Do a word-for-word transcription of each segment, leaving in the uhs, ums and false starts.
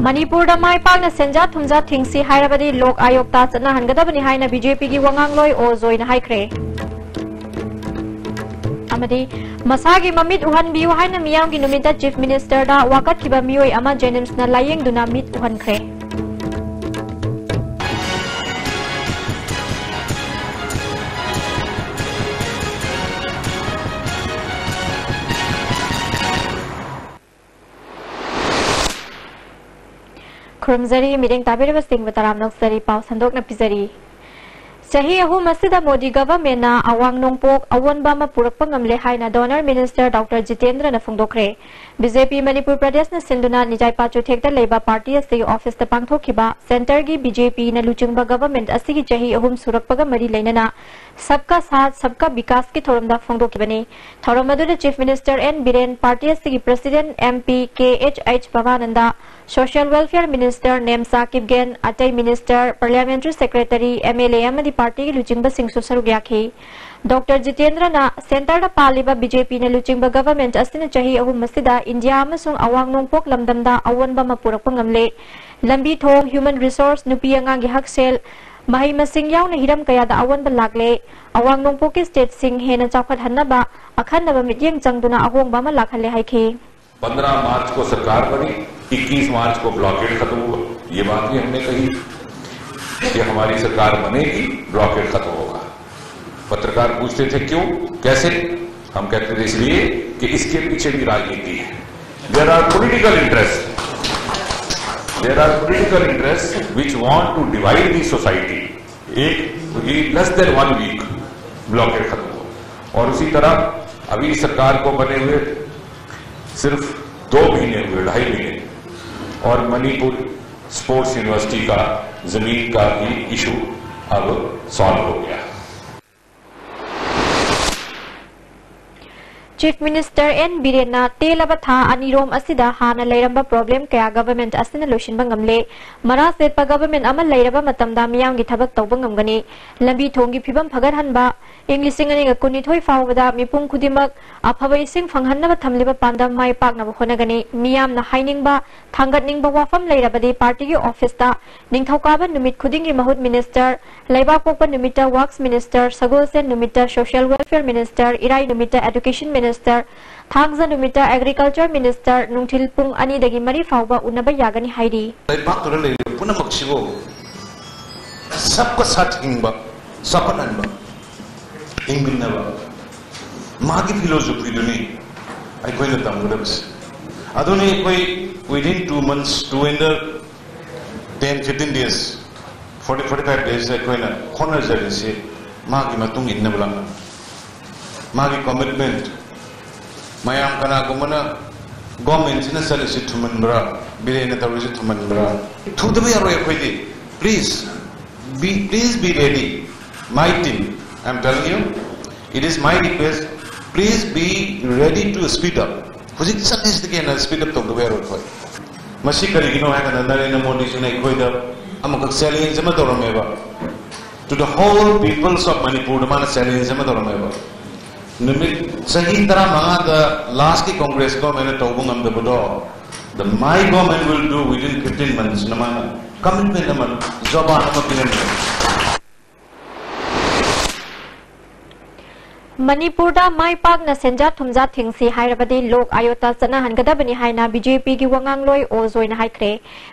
ꯃꯅꯤꯄꯨꯔꯗ ꯃꯥꯏ ꯄꯥꯛꯅ ꯁꯦꯟꯖꯥ ꯊꯨꯝꯖꯥ ꯊꯤꯡꯁꯤ ꯍꯥꯏꯔꯕꯗꯤ ꯂꯣꯛ ꯑꯥꯌꯣꯛꯇ ꯆꯠꯅꯍꯟꯒꯗꯕꯅꯤ ꯍꯥꯏꯅ ꯕꯤ ꯖꯦ ꯄꯤꯒꯤ ꯋꯥꯉꯥꯡꯂꯣꯏ ꯑꯣ ꯖꯣꯏꯅ ꯍꯥꯏꯈ꯭ꯔꯦ꯫ ꯑꯃꯗꯤ ꯃꯁꯥꯒꯤ ꯃꯃꯤꯠ ꯎꯍꯟꯕꯤꯌꯨ ꯍꯥꯏꯅ ꯃꯤꯌꯥꯝꯒꯤ ꯅꯨꯃꯤꯠꯇ ꯆꯤꯐ ꯃꯤꯅꯤꯁꯇꯔꯗ ꯋꯥꯀꯠꯈꯤꯕ ꯃꯤꯑꯣꯏ ꯑꯃ ꯖꯦꯅꯤꯝꯁꯅ ꯂꯥꯌꯦꯡꯗꯨꯅ ꯃꯤꯠ ꯎꯍꯟꯈ꯭ꯔꯦ꯫ ꯈꯨꯔꯨꯝꯖꯔꯤ, ꯃꯤꯠꯌꯦꯡ ꯇꯥꯕꯤꯔꯤꯕꯁꯤꯡꯕꯨ ꯇꯔꯥꯝꯅ ꯑꯣꯛꯆꯔꯤ꯫ ꯄꯥꯎ ꯁꯟꯗꯣꯛꯅ ꯄꯤꯖꯔꯤ꯫ ꯆꯍꯤ ꯑꯍꯨꯝ ꯑꯁꯤꯗ ꯃꯣꯗꯤ ꯒꯚꯔꯟꯃꯦꯟꯠꯅ ꯑꯋꯥꯡ ꯅꯣꯡꯄꯣꯛ ꯑꯑꯣꯟꯕ ꯑꯃ ꯄꯨꯔꯛꯄ ꯉꯝꯂꯦ ꯍꯥꯏꯅ ꯗꯣꯅꯔ ꯃꯤꯅꯤꯁꯇꯔ ꯗꯣꯛꯇꯔ ꯖꯤꯇꯦꯟꯗ꯭ꯔꯅ ꯐꯣꯡꯗꯣꯛꯈ꯭ꯔꯦ꯫ ꯕꯤ ꯖꯦ ꯄꯤ ꯃꯅꯤꯄꯨꯔ ꯄ꯭ꯔꯗꯦꯁꯅ ꯁꯤꯟꯗꯨꯅ ꯅꯤꯖꯥꯏꯄꯥ ꯆꯨꯊꯦꯛꯇ ꯂꯩꯕ ꯄꯥꯔꯇꯤ ꯑꯁꯤꯒꯤ ꯑꯣꯐꯤꯁꯇ ꯄꯥꯡꯊꯣꯛꯈꯤꯕ ꯁꯦꯟꯇꯔꯒꯤ ꯕꯤ ꯖꯦ ꯄꯤꯅ ꯂꯨꯆꯤꯡꯕ ꯒꯚꯔꯟꯃꯦꯟꯠ ꯑꯁꯤꯒꯤ ꯆꯍꯤ ꯑꯍꯨꯝ ꯁꯨꯔꯛꯄꯒ ꯃꯔꯤ ꯂꯩꯅꯅ ꯁꯕꯀꯥ ꯁꯥꯊ ꯁꯕꯀꯥ ꯕꯤꯀꯥꯁꯀꯤ ꯊꯧꯔꯝꯗ ꯐꯣꯡꯗꯣꯛꯈꯤꯕꯅꯤ꯫ ꯊꯧꯔꯝ ꯑꯗꯨꯗ chief minister N Biren, party ꯑꯁꯤꯒꯤ president M P K H H Bhabananda, social welfare minister Nemcha Kipgen, ꯑꯇꯩ minister, parliamentary secretary, M L A ꯑꯃꯗꯤ ꯄꯥꯔꯇꯤꯒꯤ ꯂꯨꯆꯤꯡꯕꯁꯤꯡꯁꯨ ꯁꯔꯨꯛ ꯌꯥꯈꯤ꯫ ꯗꯣꯛꯇꯔ ꯖꯤꯇꯦꯟꯗ꯭ꯔꯅ ꯁꯦꯟꯇꯔꯗ ꯄꯥꯜꯂꯤꯕ ꯕꯤ ꯖꯦ ꯄꯤꯅ ꯂꯨꯆꯤꯡꯕ ꯒꯚꯔꯟꯃꯦꯟꯠ ꯑꯁꯤꯅ ꯆꯍꯤ ꯑꯍꯨꯝ ꯑꯁꯤꯗ ꯏꯟꯗꯤꯌꯥ ꯑꯃꯁꯨꯡ ꯑꯋꯥꯡ ꯅꯣꯡꯄꯣꯛ ꯂꯝꯗꯝꯗ ꯑꯑꯣꯟꯕ ꯑꯃ ꯄꯨꯔꯛꯄ ꯉꯝꯂꯦ꯫ ꯂꯝꯕꯤ ꯊꯣꯡ, ꯍ꯭ꯌꯨꯃꯦꯟ ꯔꯤꯁꯣꯔꯁ, ꯅꯨꯄꯤ ꯑꯉꯥꯡꯒꯤ ꯍꯛꯁꯦꯜ, ꯃꯍꯩ ꯃꯁꯤꯡ ꯌꯥꯎꯅ ꯍꯤꯔꯝ ꯀꯌꯥꯗ ꯑꯑꯣꯟꯕ ꯂꯥꯛꯂꯦ꯫ ꯑꯋꯥꯡ ꯅꯣꯡꯄꯣꯛꯀꯤ ꯁ꯭ꯇꯦꯠꯁꯤꯡ ꯍꯦꯟꯅ ꯆꯥꯎꯈꯠꯍꯟꯅꯕ ꯑꯈꯟꯅꯕ ꯃꯤꯠꯌꯦꯡ ꯆꯪꯗꯨꯅ ꯑꯍꯣꯡꯕ ꯑꯃ ꯂꯥꯛꯍꯜꯂꯦ ꯍꯥꯏꯈꯤ꯫ पन्द्रह मार्च को सरकार बनी, इक्कीस मार्च को ब्लॉकेड खत्म हुआ। ये बात भी हमने कही कि हमारी सरकार बनेगी, ब्लॉकेड खत्म होगा। पत्रकार पूछते थे, "क्यों, कैसे?" हम कहते थे, "इसलिए कि इसके पीछे भी राजनीति है।" There are political interests, there are political interests which want to divide the society. एक, ये less than one week blockade खत्म हुआ। और उसी तरह अभी सरकार को बने हुए सिर्फ दो महीने हुए, ढाई महीने, और मणिपुर स्पोर्ट्स यूनिवर्सिटी का जमीन का भी इशू अब सॉल्व हो गया। Chief Minister N ꯕꯤꯔꯦꯟꯅ ꯇꯦꯜꯂꯕ ꯊꯥ ꯑꯅꯤꯔꯣꯝ ꯑꯁꯤꯗ ꯍꯥꯟꯅ ꯂꯩꯔꯝꯕ problem ꯀꯌꯥ government ꯑꯁꯤꯅ ꯂꯣꯏꯁꯤꯟꯕ ꯉꯝꯂꯦ꯫ ꯃꯔꯥ ꯁꯦꯠꯄ government ꯑꯃ ꯂꯩꯔꯕ ꯃꯇꯝꯗ ꯃꯤꯌꯥꯝꯒꯤ ꯊꯕꯛ ꯇꯧꯕ ꯉꯝꯒꯅꯤ꯫ ꯂꯝꯕꯤ ꯊꯣꯡꯒꯤ ꯐꯤꯕꯝ ꯐꯒꯠꯍꯟꯕ, ꯏꯪ ꯂꯤꯁꯤꯡ ꯑꯅꯤꯒ ꯀꯨꯟꯅꯤꯊꯣꯏ ꯐꯥꯎꯕꯗ ꯃꯤꯄꯨꯝ ꯈꯨꯗꯤꯡꯃꯛ ꯑꯐꯕ ꯏꯁꯤꯡ ꯐꯪꯍꯟꯅꯕ ꯊꯝꯂꯤꯕ ꯄꯥꯟꯗꯝ ꯃꯥꯏ ꯄꯥꯛꯅꯕ ꯍꯣꯠꯅꯒꯅꯤ꯫ ꯃꯤꯌꯥꯝꯅ ꯍꯥꯏꯅꯤꯡꯕ, ꯊꯥꯡꯒꯠꯅꯤꯡꯕ ꯋꯥꯐꯝ ꯂꯩꯔꯕꯗꯤ party ꯒꯤ office ꯇ ꯅꯤꯡꯊꯧꯀꯥꯕ ꯅꯨꯃꯤꯠ ꯈꯨꯗꯤꯡꯒꯤ ꯃꯍꯨꯠ minister, ꯂꯩꯕꯥꯛꯄꯣꯛꯄ ꯅꯨꯃꯤꯠꯇ Works Minister, ꯁꯒꯣꯜꯁꯦꯟ ꯅꯨꯃꯤꯠꯇ Social Welfare Minister, ꯏꯔꯥꯏ ꯅꯨꯃꯤꯠꯇ Education Minister, ꯊꯥꯡꯖ ꯅꯨꯃꯤꯠꯇ Agriculture Minister ꯅꯨꯡꯊꯤꯜ ꯄꯨꯡ ꯑꯅꯤꯗꯒꯤ ꯃꯔꯤ ꯐꯥꯎꯕ ꯎꯅꯕ ꯌꯥꯒꯅꯤ ꯍꯥꯏꯔꯤ꯫ ꯂꯩꯕꯥꯛꯇꯨꯗ ꯂꯩꯔꯤꯕ ꯄꯨꯝꯅꯃꯛꯁꯤꯕꯨ ꯁꯕꯀ ꯁꯥꯊ ꯍꯤꯡꯕ, ꯆꯥꯎꯈꯠꯍꯟꯕ, ꯍꯤꯡꯃꯤꯟꯅꯕ, ꯃꯥꯒꯤ philosophy ꯗꯨꯅꯤ ꯑꯩꯈꯣꯏꯅ ꯇꯝꯒꯗꯕꯁꯦ꯫ ꯑꯗꯨꯅꯤ ꯑꯩꯈꯣꯏ within two months, two in the ten, fifteen days, forty, forty-five days ꯑꯩꯈꯣꯏꯅ ꯍꯣꯠꯅꯖꯔꯤꯁꯤ ꯃꯥꯒꯤ ꯃꯇꯨꯡ ꯏꯟꯅꯕ ꯂꯥꯛꯅꯕ꯫ ꯃꯥꯒꯤ commitment, ꯃꯌꯥꯝ ꯀꯅꯥꯒꯨꯝꯕꯅ government ꯁꯤꯅ ꯆꯠꯂꯤꯁꯤ ꯊꯨꯃꯟꯕ꯭ꯔꯥ, ꯕꯤꯔꯦꯟꯅ ꯇꯧꯔꯤꯁꯤ ꯊꯨꯃꯟꯕ꯭ꯔꯥ? ꯊꯨꯗꯕ ꯌꯥꯔꯣꯏ ꯑꯩꯈꯣꯏꯗꯤ꯫ Please, be, please be ready. My team, I am telling you, it is my request, please be ready to speed up. ꯍꯧꯖꯤꯛ ꯆꯠꯂꯤꯁꯤꯗꯒꯤ ꯍꯦꯟꯅ speed up ꯇꯧꯗꯕ ꯌꯥꯔꯣꯏ ꯑꯩꯈꯣꯏ꯫ ꯃꯁꯤ ꯀꯔꯤꯒꯤꯅꯣ ꯍꯥꯏꯀꯥꯟꯗ ꯅꯔꯦꯟꯗ꯭ꯔ ꯃꯣꯗꯤꯁꯤꯅ ꯑꯩꯈꯣꯏꯗ ꯑꯃꯈꯛ challenge ꯑꯃ ꯇꯧꯔꯝꯃꯦꯕ꯫ To the whole peoples of Manipur ꯗ ꯃꯥꯅ challenge ꯑꯃ ꯇꯧꯔꯝꯃꯦꯕ꯫ ꯅꯨꯃꯤꯠ ꯆꯍꯤ ꯇꯔꯥꯃꯉꯥꯗ last ꯀꯤ Congress government ꯅ ꯇꯧꯕ ꯉꯝꯗꯕꯗꯣ, the my government will do within fifteen months ꯅ ꯃꯥꯅ commitment ꯑꯃ, ꯖꯕꯥꯟ ꯑꯃ ꯄꯤꯔꯝꯃꯦ꯫ ꯃꯅꯤꯄꯨꯔꯗ ꯃꯥꯏ ꯄꯥꯛꯅ ꯁꯦꯟꯖꯥ ꯊꯨꯝꯖꯥ ꯊꯤꯡꯁꯤ ꯍꯥꯏꯔꯕꯗꯤ ꯂꯣꯛ ꯑꯥꯌꯣꯒꯇ ꯆꯠꯅꯍꯟꯒꯗꯕꯅꯤ ꯍꯥꯏꯅ ꯕꯤ ꯖꯦ ꯄꯤꯒꯤ ꯋꯥꯉꯥꯡꯂꯣꯏ ꯑꯣ ꯖꯣꯏꯅ ꯍꯥꯏꯈ꯭ꯔꯦ꯫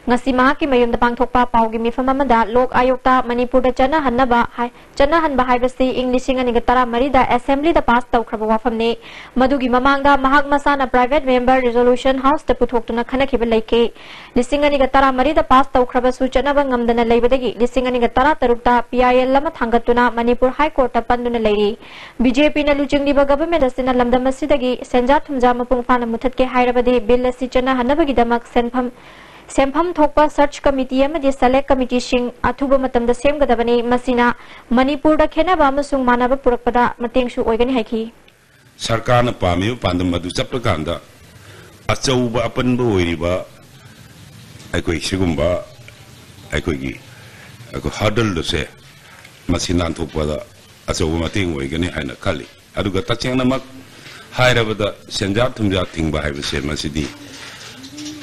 ꯉꯁꯤ ꯃꯍꯥꯛꯀꯤ ꯃꯌꯨꯝꯗ ꯄꯥꯡꯊꯣꯛꯄ ꯄꯥꯎꯒꯤ ꯃꯤꯐꯝ ꯑꯃꯗ ꯂꯣꯛ ꯑꯥꯌꯣꯒꯇ ꯃꯅꯤꯄꯨꯔꯗ ꯆꯠꯅꯍꯟꯅꯕ ꯍꯥꯏ-, ꯆꯠꯅꯍꯟꯕ ꯍꯥꯏꯕꯁꯤ ꯏꯪ ꯂꯤꯁꯤꯡ ꯑꯅꯤꯒ ꯇꯔꯥꯃꯔꯤꯗ assembly ꯗ pass ꯇꯧꯈ꯭ꯔꯕ ꯋꯥꯐꯝꯅꯤ꯫ ꯃꯗꯨꯒꯤ ꯃꯃꯥꯡꯗ ꯃꯍꯥꯛ ꯃꯁꯥꯅ private member resolution house ꯇ ꯄꯨꯊꯣꯛꯇꯨꯅ ꯈꯟꯅꯈꯤꯕ ꯂꯩꯈꯤ꯫ ꯂꯤꯁꯤꯡ ꯑꯅꯤꯒ ꯇꯔꯥꯃꯔꯤꯗ pass ꯇꯧꯈ꯭ꯔꯕꯁꯨ ꯆꯠꯅꯕ ꯉꯝꯗꯅ ꯂꯩꯕꯗꯒꯤ ꯂꯤꯁꯤꯡ ꯑꯅꯤꯒ ꯇꯔꯥꯇꯔꯨꯛꯇ P I L ꯑꯃ ꯊꯥꯡꯒꯠꯇꯨꯅ ꯃꯅꯤꯄꯨꯔ High Court ꯇ ꯄꯟꯗꯨꯅ ꯂꯩꯔꯤ꯫ ꯕꯤ ꯖꯦ ꯄꯤꯅ ꯂꯨꯆꯤꯡꯂꯤꯕ government ꯑꯁꯤꯅ ꯂꯝꯗꯝ ꯑꯁꯤꯗꯒꯤ ꯁꯦꯟꯖꯥ ꯊꯨꯝꯖꯥ ꯃꯄꯨꯡ ꯐꯥꯅ ꯃꯨꯊꯠꯀꯦ ꯍꯥꯏꯔꯕꯗꯤ bill ꯑꯁꯤ ꯆꯠꯅꯍꯟꯅꯕꯒꯤꯗꯃꯛ ꯁꯦꯟꯐꯝ, ꯁꯦꯟꯐꯝ ꯊꯣꯛꯄ search committee ꯑꯃꯗꯤ select committee ꯁꯤꯡ ꯑꯊꯨꯕ ꯃꯇꯝꯗ ꯁꯦꯝꯒꯗꯕꯅꯤ꯫ ꯃꯁꯤꯅ ꯃꯅꯤꯄꯨꯔꯗ ꯈꯦꯠꯅꯕ ꯑꯃꯁꯨꯡ ꯃꯥꯟꯅꯕ ꯄꯨꯔꯛꯄꯗ ꯃꯇꯦꯡꯁꯨ ꯑꯣꯏꯒꯅꯤ ꯍꯥꯏꯈꯤ꯫ ꯁꯔꯀꯥꯔꯅ ꯄꯥꯝꯃꯤꯕ ꯄꯥꯟꯗꯝ ꯑꯗꯨ ꯆꯠꯄ ꯀꯥꯟꯗ ꯑꯆꯧꯕ ꯑꯄꯟꯕ ꯑꯣꯏꯔꯤꯕ ꯑꯩꯈꯣꯏ ꯁꯤꯒꯨꯝꯕ ꯑꯩꯈꯣꯏꯒꯤ ꯑꯩꯈꯣꯏ ꯍꯔꯗꯜꯗꯨꯁꯦ ꯃꯁꯤ ꯅꯥꯟꯊꯣꯛꯄꯗ ꯑꯆꯧꯕ ꯃꯇꯦꯡ ꯑꯣꯏꯒꯅꯤ ꯍꯥꯏꯅ ꯈꯜꯂꯤ꯫ ꯑꯗꯨꯒ ꯇꯁꯦꯡꯅꯃꯛ ꯍꯥꯏꯔꯕꯗ ꯁꯦꯟꯖꯥ ꯊꯨꯝꯖꯥ ꯊꯤꯡꯕ ꯍꯥꯏꯕꯁꯦ ꯃꯁꯤꯗꯤ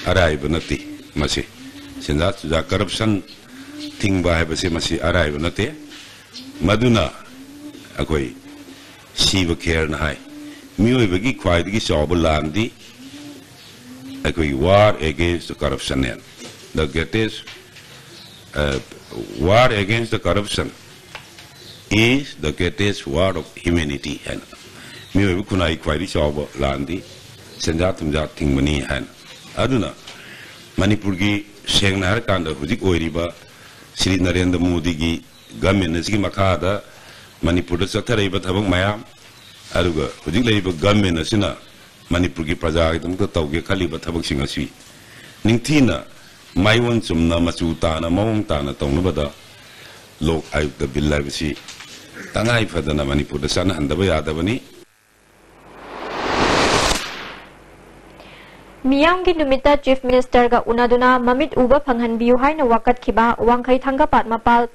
ꯑꯔꯥꯏꯕ ꯅꯠꯇꯦ꯫ ꯃꯁꯤ ꯁꯦꯟꯖꯥ ꯊꯨꯝꯖꯥ, ꯀꯔꯞꯁꯟ ꯊꯤꯡꯕ ꯍꯥꯏꯕꯁꯦ ꯃꯁꯤ ꯑꯔꯥꯏꯕ ꯅꯠꯇꯦ꯫ ꯃꯗꯨꯅ ꯑꯩꯈꯣꯏ ꯁꯤꯕ ꯈꯦꯔꯅ ꯍꯥꯏ, ꯃꯤꯑꯣꯏꯕꯒꯤ ꯈ꯭ꯋꯥꯏꯗꯒꯤ ꯆꯥꯎꯕ ꯂꯥꯟꯗꯤ ꯑꯩꯈꯣꯏꯒꯤ war against the corruption ꯅꯦ꯫ The greatest, uh, war against the corruption is the greatest war of humanity ꯍꯥꯏꯅ, ꯃꯤꯑꯣꯏꯕ ꯈꯨꯟꯅꯥꯏ ꯈ꯭ꯋꯥꯏꯗꯒꯤ ꯆꯥꯎꯕ ꯂꯥꯟꯗꯤ ꯁꯦꯟꯖꯥ ꯊꯨꯝꯖꯥ ꯊꯤꯡꯕꯅꯤ ꯍꯥꯏꯅ꯫ ꯑꯗꯨꯅ ꯃꯅꯤꯄꯨꯔꯒꯤ, ꯁꯦꯡꯅ ꯍꯥꯏꯔꯀꯥꯟꯗ, ꯍꯧꯖꯤꯛ ꯑꯣꯏꯔꯤꯕ ꯁ꯭ꯔꯤ ꯅꯔꯦꯟꯗ꯭ꯔ ꯃꯣꯗꯤꯒꯤ ꯒꯃꯦꯟ ꯑꯁꯤꯒꯤ ꯃꯈꯥꯗ ꯃꯅꯤꯄꯨꯔꯗ ꯆꯠꯊꯔꯛꯏꯕ ꯊꯕꯛ ꯃꯌꯥꯝ, ꯑꯗꯨꯒ ꯍꯧꯖꯤꯛ ꯂꯩꯔꯤꯕ ꯒꯃꯦꯟ ꯑꯁꯤꯅ ꯃꯅꯤꯄꯨꯔꯒꯤ ꯄ꯭ꯔꯖꯥꯒꯤꯗꯃꯛꯇ ꯇꯧꯒꯦ ꯈꯜꯂꯤꯕ ꯊꯕꯛꯁꯤꯡ ꯑꯁꯤ ꯅꯤꯡꯊꯤꯅ, ꯃꯥꯏꯑꯣꯟ ꯆꯨꯝꯅ, ꯃꯆꯨ ꯇꯥꯅ, ꯃꯑꯣꯡ ꯇꯥꯅ ꯇꯧꯅꯕꯗ ꯂꯣꯛ ꯑꯌꯨꯛꯇ ꯕꯤꯜ ꯍꯥꯏꯕꯁꯤ ꯇꯉꯥꯏ ꯐꯗꯅ ꯃꯅꯤꯄꯨꯔꯗ ꯆꯠꯅꯍꯟꯗꯕ ꯌꯥꯗꯕꯅꯤ꯫ ꯃꯤꯌꯥꯝꯒꯤ ꯅꯨꯃꯤꯠꯇ ꯆꯤꯐ ꯃꯤꯅꯤꯁꯇꯔꯒ ꯎꯅꯗꯨꯅ ꯃꯃꯤꯠ ꯎꯕ ꯐꯪꯍꯟꯕꯤꯌꯨ ꯍꯥꯏꯅ ꯋꯥꯀꯠꯈꯤꯕ ꯋꯥꯡꯈꯩ ꯊꯥꯡꯒꯄꯥꯠ ꯃꯄꯥꯜ